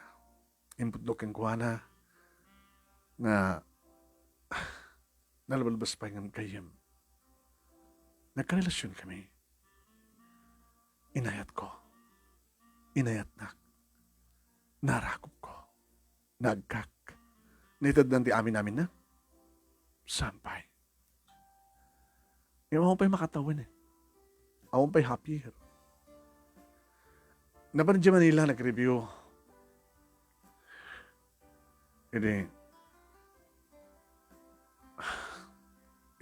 Imputlo kenkuana nga nalbalbas pay ngem gayyem. Nagkarelasion kami. Inayatko. Inayatnak. Narakopko. Naagkak. Naitednan ti amin-aminna? Saan pay. Ngem awan pay makatawen eh. Awan pay happier. Napan idiay Manila, nag-review. Idi,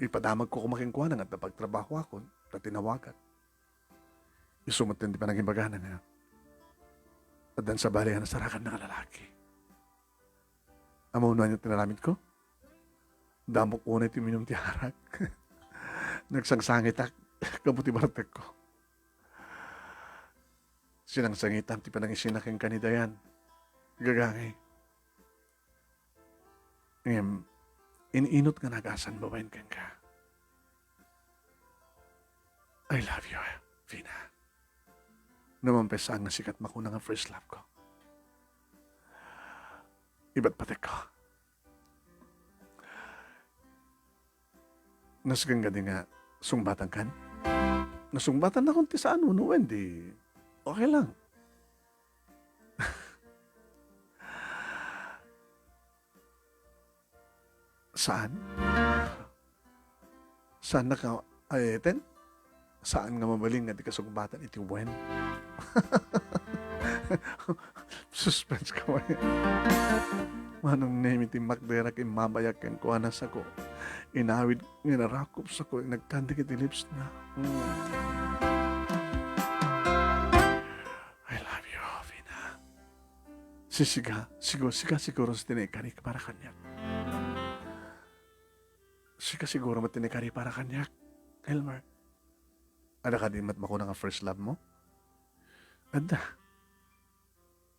ipadamagko koma kenkuana nga adda pagtrabahoakon, ta tinawagak. Isu met ti panangibagana nga addan sabali a nasarakanna nga lalaki. Ammom no ania ti inaramidko? Damok unay ti uminum ti arak. Nagsangsangitak gapu ti bartekko. Sinangsangitko ti panangisina kenka ni Diane. Gagangay. Ngem, in-inut nga nagasan babaen kenka. I love you, Vina. Numan pay saan nga sika ti makuna nga first love ko. Ibatbatekko. Nasken kadi nga sungbatankan? Nasungbatan nakon ti saan, wenno, wenno di okay lang. Saan? Saan naka-, ay, ten? Saan nga mabalin nga di kasungbatan iti wen? Suspense ka man. Manong Nemi ti makderak immabayak kenkuana sako. Inawid nga narakop sako, nagkandik iti lips na. Mm. I love you, Vina. Sisika, sigo-, sika siguro ti naikari para kaniak. Sika siguro met ti naikari para kaniak, Elmer. Adda kadi met makuna nga first love mo? Adda.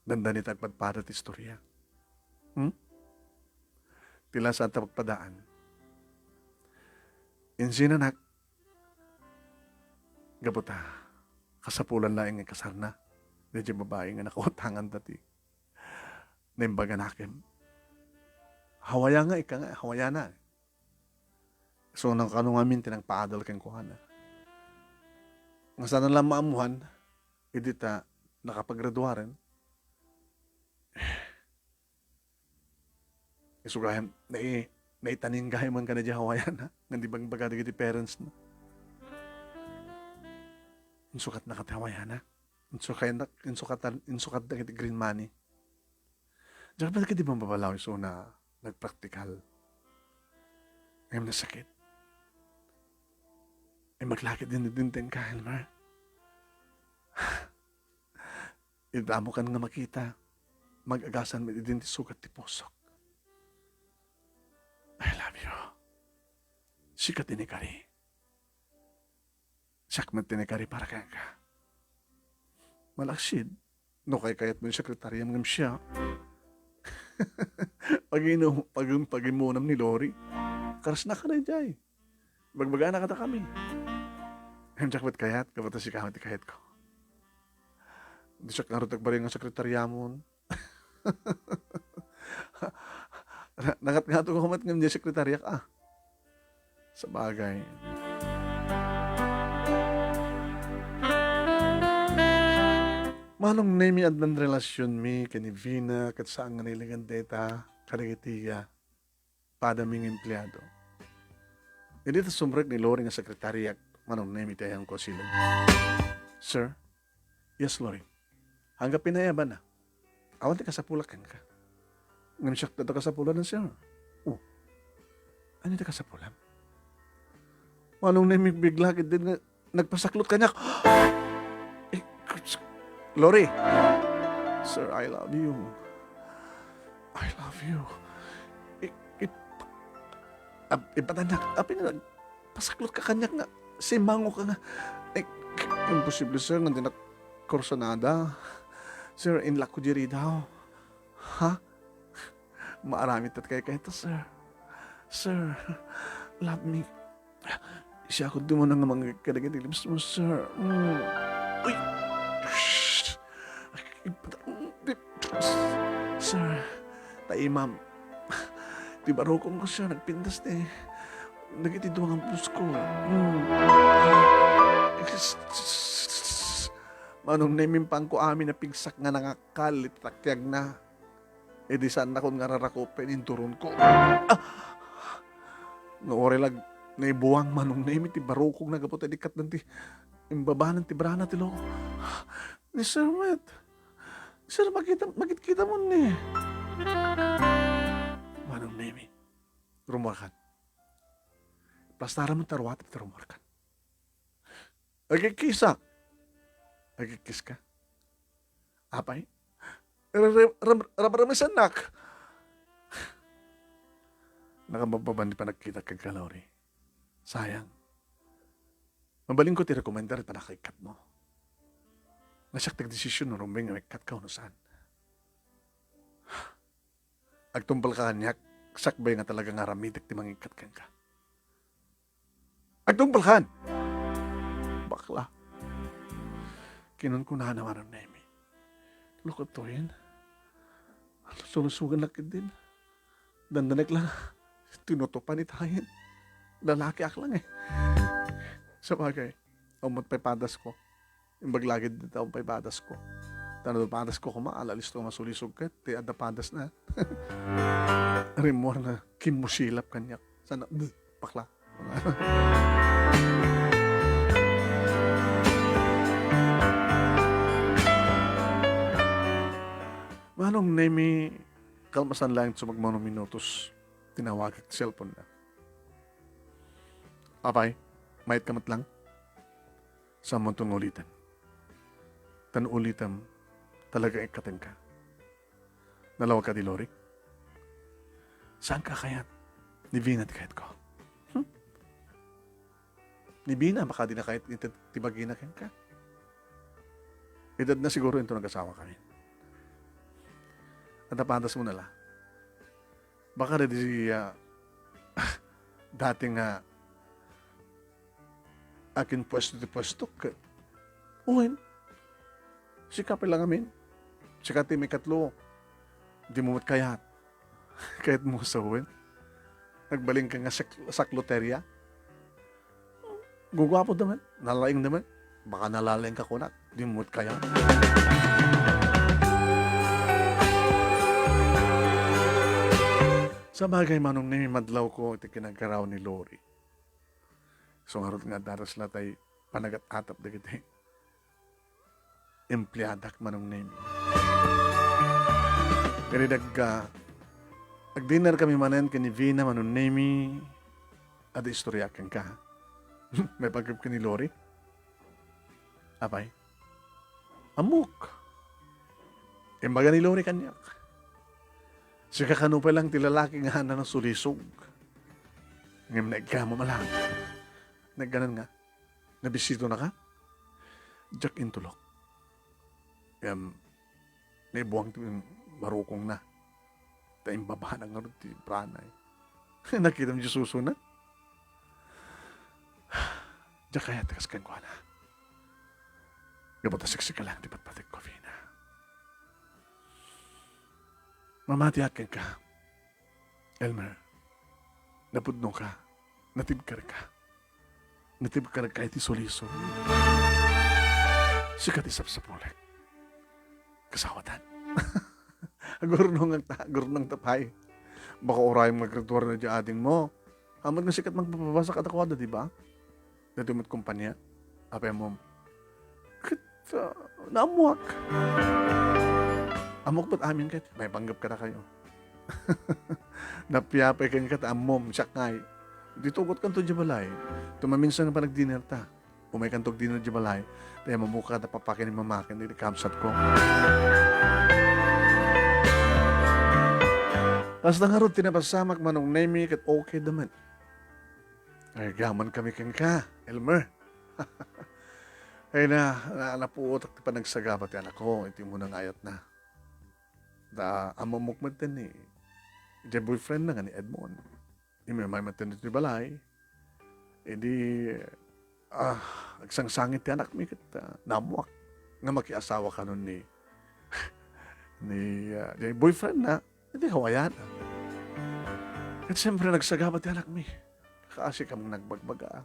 Dandani ta agpadpada ti istoria. Hmm? Ti la saan ta pagpadaan. Insinanak, gapu ta kasapulan laeng nga ikasarna daydiay babai nga nakautanganta ti naimbaganakem. Hawaya nga ika nga, hawayana. So, nang kano ngamin ti nangpaadal kenkuana. Nga saan la maammuan, idi ta nakapagraduaren. Isu gayam, nai-, naitaning gayam man kaniay hawayana, nga di bangbaga dagiti parents na. Insukatna ket hawayana. Insukat, insukat, insukat dagiti green money. Diak met kadi mababalaw isuna nagpraktikal. Ngem nasakit. Ay, maglakit din, din, din ka, Elmer. Iti ammokan nga makita, mag-agasan met idin ti sugat ti pusok. I love you. Sika ti naikari. Siak met ti naikari para kenka. Malaksid, no kaykayatmo ni sekretariam ngem siak. Paginu-, pag-, pagimmunam ni Lori. Karasna ka daydiay. Bagbagana kadakami. Ngem diak met kayat, gapu ta sika met ti kayatko. Di siak ngarud agbalin nga sekretariamon. Na-, nangatngato ko met ngem diay sekretariak, ah. Sabagay. Manong Nemi, addan relasionmi ken ni Vina, ket saan nga nailangan dayta kadagiti, ah, padami nga empleado. Idi ta sumrek ni Lori nga sekretariak, Manong Nemi, ti ayongko, silaw. Sir? Yes, Lori. Anggapo, nayabanna. Awan ti kasapulak kenka. Ngem siak ti adda kasapulan, sir. Oh. Ania ti kasapulam? Manong Nemi, bigla ketdin nga nagpasaklot kaniak. Eh, Lori, sir, I love you. I love you. I, i, ap-, ipataniak, apay nga nagpasaklot ka kaniak nga simmango ka nga, eh, imposible, sir, nga dinak kursunada. Sir, in luck ko diri daw. Ha? Maaramid ta kaykayo, sir. Sir, love me. Siak dimo nga mangikadagiti lips mo, sir. Mm. Uy! Shh! Sir, ta imam. Ti barukong ko, sir, nagpintas ti dagiti dua nga pusko. Mm. Manong Nemi, impangko amin a pigsak nga nangakal iti takiagna. Idi saannakon nga rarakupen, inturonko. Ah! Nga uray la naibuang Manong Nemi ti barukongna gapu ta idi katdan ti imbabanen ti brana ti loko. Ni Sir met. Sir, makita, makitkita mo ni. Manong Nemi, rumuarkan. Plastaram ta ruat ti rumuarkan. Agkikisak. Agkikiska. Apay? Re-, re-, ram-, ramramisennak. Nakababbaban ti panagkitak kenka, Lori. Sayang. Mabalinko ti rekomendar ti panagkitkatmo. Nga siak ti agdesisyon no rumbeng nga maikkatka wenno saan. Agtungpalka kaniak, sakbay nga talaga nga aramidek ti mangikkat kenka. Agtungpalkan! Bakla. Kinunkunana Manong Nemi. Lokotoyen. Sulusogen la ketdin. Dandanek la. Tinutupan itayen. Lalakiak lang eh. Sabagay, umot pay padasko. Imbag la ketdi ta umpay padasko. Ta no padasko koma, ala listo nga sulisog ket, ti adda padasna. Rimmuar nga kimmusilap kaniak. Sana, bakla. Manong Nemi, kalmasan lang sumagmamano minutos, tinawagak ti cellphone-na. Apay, mayat ka met lang? Saanmonto nga ulitem. Ta no ulitem, talaga ikkatenka. Nalawag ka di Lori? Saanka a kayat? Ni Vina ti kayatko. Hmm? Ni Vina, baka di na kayat ti, ti bagina kenka. Edad na siguro into nag-asawa kami. Adda padasmo na la. Baka na di, ah, dati nga akin pwesto ti pwesto ket, wen, sika pay lang amin. Sika ti maikatlo. Dimo met kayat. Kayatmo sa wen. Nagbalinka nga sak-, sakloteria. Guguapo da met, nalaing da met, baka nalaing ka kunak, di mo met kaya. Sabagay, Manong Nemi, madlawko iti kinagaraw ni Lori. So, ngarud nga daras la tay panagat-atap dagiti empleadak, Manong Nemi. Kadi dagga, agdinner kami manen ken ni Vina, Manong Nemi, adda istorya kenka. Maipanggep ken ni Lori? Apay? Ammok. Imbaga ni Lori kaniak. Sika kano pay lang ti lalaki nga anan a sulisog. Ngem naigkamo malang. Nagganan nga, nabisito na ka? Diak intulok. Ngem, naibuang ti barukongna. Ta imbabana ngarud ti brana. Nakitam ti susuna. Diak kayat ti kas kenkuana. Gapu ta siksika lang ti patpategko, Vina. Mamatiak kenka. Elmer, napudno ka, natibker ka. Natibker ka iti suliso. Sika ti sapsapulek. Kasawatan. Agurnong ta, agurnong ta pay. Baka urayem nga graduar na di ading mo. Ammok nga sika ti mangpapabasa kadakuada, di ba? Daytoy met kompania. Apay ammom? Ket, ah, naammoak. Ammok met amin ket, maipanggep kadakayo. Napiapay kenka ta ammom, siak ngay. Ditoy ukotkanto diay balay. Ti maminsan nga panagdinerta. Umaykanto agdiner diay balay. Tay ammok a napapakin ni Mama ken ni kabsatko. Kasta ngarud ti napasamak, Manong Nemy, ket okay da met. Ay, gaman kami kenka, Elmer. Ay na, na, napuotak ti panagsagaba ti anakko, iti umuna nga ayatna. Da, ammok met ni, diay boyfriend na nga ni Edmond. Immay met ti balay. Idi, ah, agsangsangit ti anakmi ket, ah, naammoak nga makiasawa kanon ni, ni, ah, diay boyfriend na, iti Hawaiian. Ket siyempre, nagsagaba ti anakmi. Kaasi kam nagbagbaga.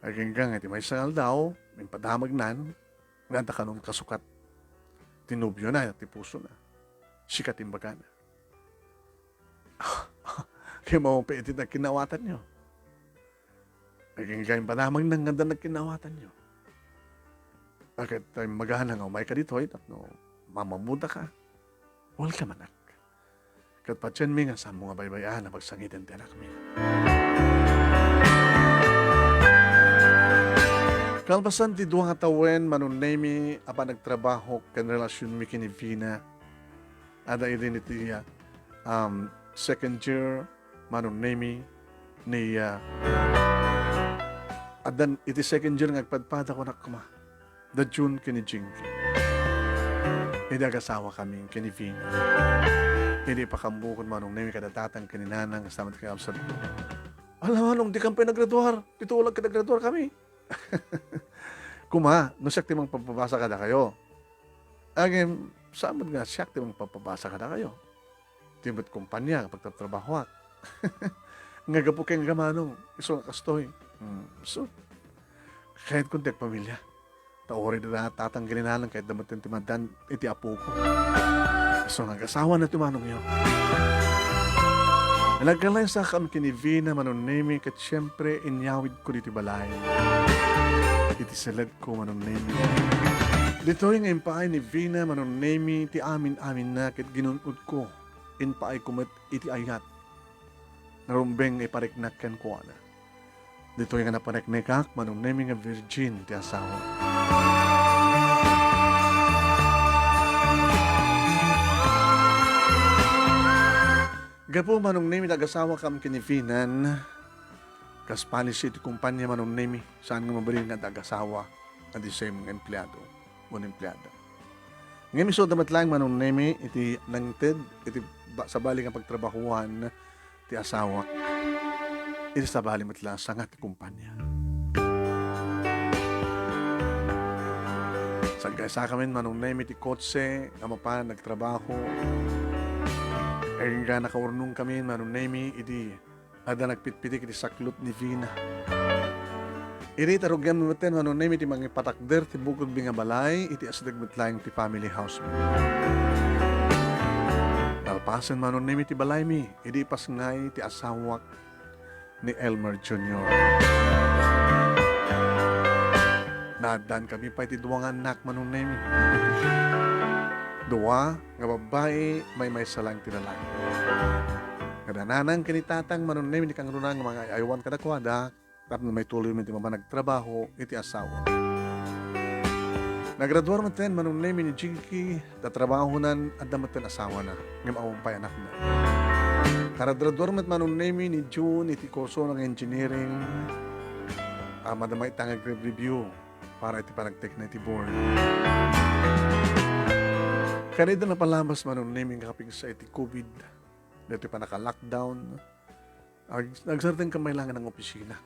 Agingga nga iti maysa nga aldaw, impadamagnan, nga adda kanon kasukat ti nobiona, ti pusona. Sika ti imbagana. Kayat maupay iti nagkinnawatanyo. Agingga impadamagnan nga adda nagkinnawatanyo. Ket imbagana nga umayka ditoy tapno mamamudaka. Welcome, anak. Ket patienmi nga saanmo nga baybay-an a pagsangiten ti anakmi. Kalpasan ti dua nga tawen, Manong Nemy, a panagtrabaho ken relasionmi ken ni Vina, adda idi iti, um, second year, Manong Nemy, ni, ah, addan iti second year nga agpadpada, kunak koma, da June ken ni Jinky. Idi agasawakami ken ni Vina. Idi ipakambukon, Manong Nemy, kada tatang ken ni nanang, kasama ti kakabsat. Ala, Manong, dikam pay nagraduar. Ditoy ulag ket nagraduarkami. Koma, no siak ti mangpabpabasa kadakayo. Ngem, saan met nga siak ti mangpabpabasa kadakayo. Ti met kompania nga pagtatrabahoak. Nga gapu ken Manong, isu nga kastoy. Hmm, so, kayatkon ti agpamilya. Ta uray da tatang ken ni nanang, kayatda met ti maaddaan iti apok. Isu nga agasawana ti manongyo. Nagkalaysakam ken ni Vina, Manong Nemy, ket siempre, inyawidko ditoy balay. Iti seledko, Manong Nemy. Ditoy nga impaay ni Vina, Manong Nemy, ti amin-aminna ket ginun-odko. Impaayko met iti ayat. Narumbeng nga ipariknak kenkuana. Ditoy nga napariknekak, Manong Nemy, nga virgin ti asawa. Gapu, Manong Nemy, ta agasawakam ken ni Vina, kas policy ti kompania, Manong Nemy, saan nga mabalin nga adda agasawa nga the same nga empleado. Wenno empleada. Ngem isuda met laeng, Manong Nemy, iti nangted iti ba-, sabali nga pagtrabahoan ti asawak. Iti sabali met la a sanga ti kompania. Saggaysakamin, Manong Nemy, ti kotse nga mapan nagtrabaho. Agingga nakaurnongkami, Manong Nemy, idi adda nagpitpitik iti saklot ni Vina. Idi ta rugianmi metten, Manong Nemy, ti mangipatakder ti bukodmi nga balay iti asideg met laeng ti family house mi. Nalpasen, Manong Nemy, ti balaymi, idi ipasngay ti asawak ni Elmer Junior. Naaddankami pay ti dua nga annak, Manong Nemy. Dua nga babbai, maymaysa laeng ti lalaki. Kada nanang ken ni tatang, Manong Nemy, ni kangruna nga mangay-aywan kadakuada, tapno maituloymi ti mapan nagtrabaho iti asawa. Nagraduar metten, Manong Nemy, ni Jinky, ta trabahonan, adda metten asawana, ngem awan pay anakna. Naragraduar met, Manong Nemy, ni June iti kursona nga engineering, a madama ita nga grade review para iti panagtekna iti board. Ken idi napalabas, Manong Nemy, nga kapigsa iti covid, daytoy pannaka-lockdown, ag-, nagsardengkami laeng nga opisina.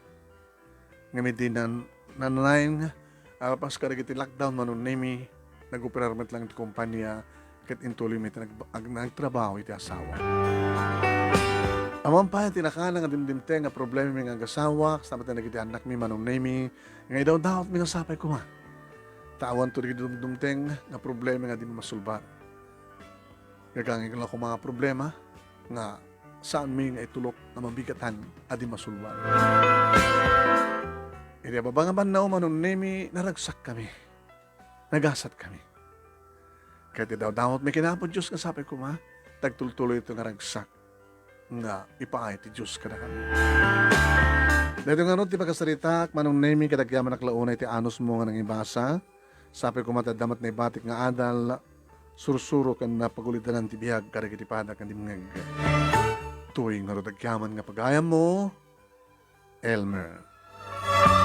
Ngem idi nan-, nananayon, a, pas kadagiti lockdown, Manong Nemy, nag-operar met laeng ti kompania, ket intuloymi ti nag-, ag-, nagtrabaho iti asawa. Awan pay ti nakana nga dimdimteng nga problemami nga agasawa, kasta met dagiti annakmi, Manong Nemy, nga idawdawatmi nga sapay koma. Ta awanto dagiti dumdumteng nga problema nga di masulbar. Gagangay la koma nga problema nga saanmi nga itulok nga mabigatan a di masulbar. Iti ababa nga bannaw, Manong Nemy, naragsakkami. Nagasatkami. Ket idawdawatmi ken Apo Dios nga sapay koma, ta agtultuloyto nga ragsak. nga ipaay ti Dios kadakami. Daytoy ngarud ti pakasaritak, Manong Nemy, kadagyaman a kalauna iti anusmo nga nangibasa. Sapay koma ta adda met naibatik nga adal, sursuro ken napagulidanan ti biag kadagiti pada ken dimngeg. Daytoy ngarud agyaman nga pagayammo, Elmer.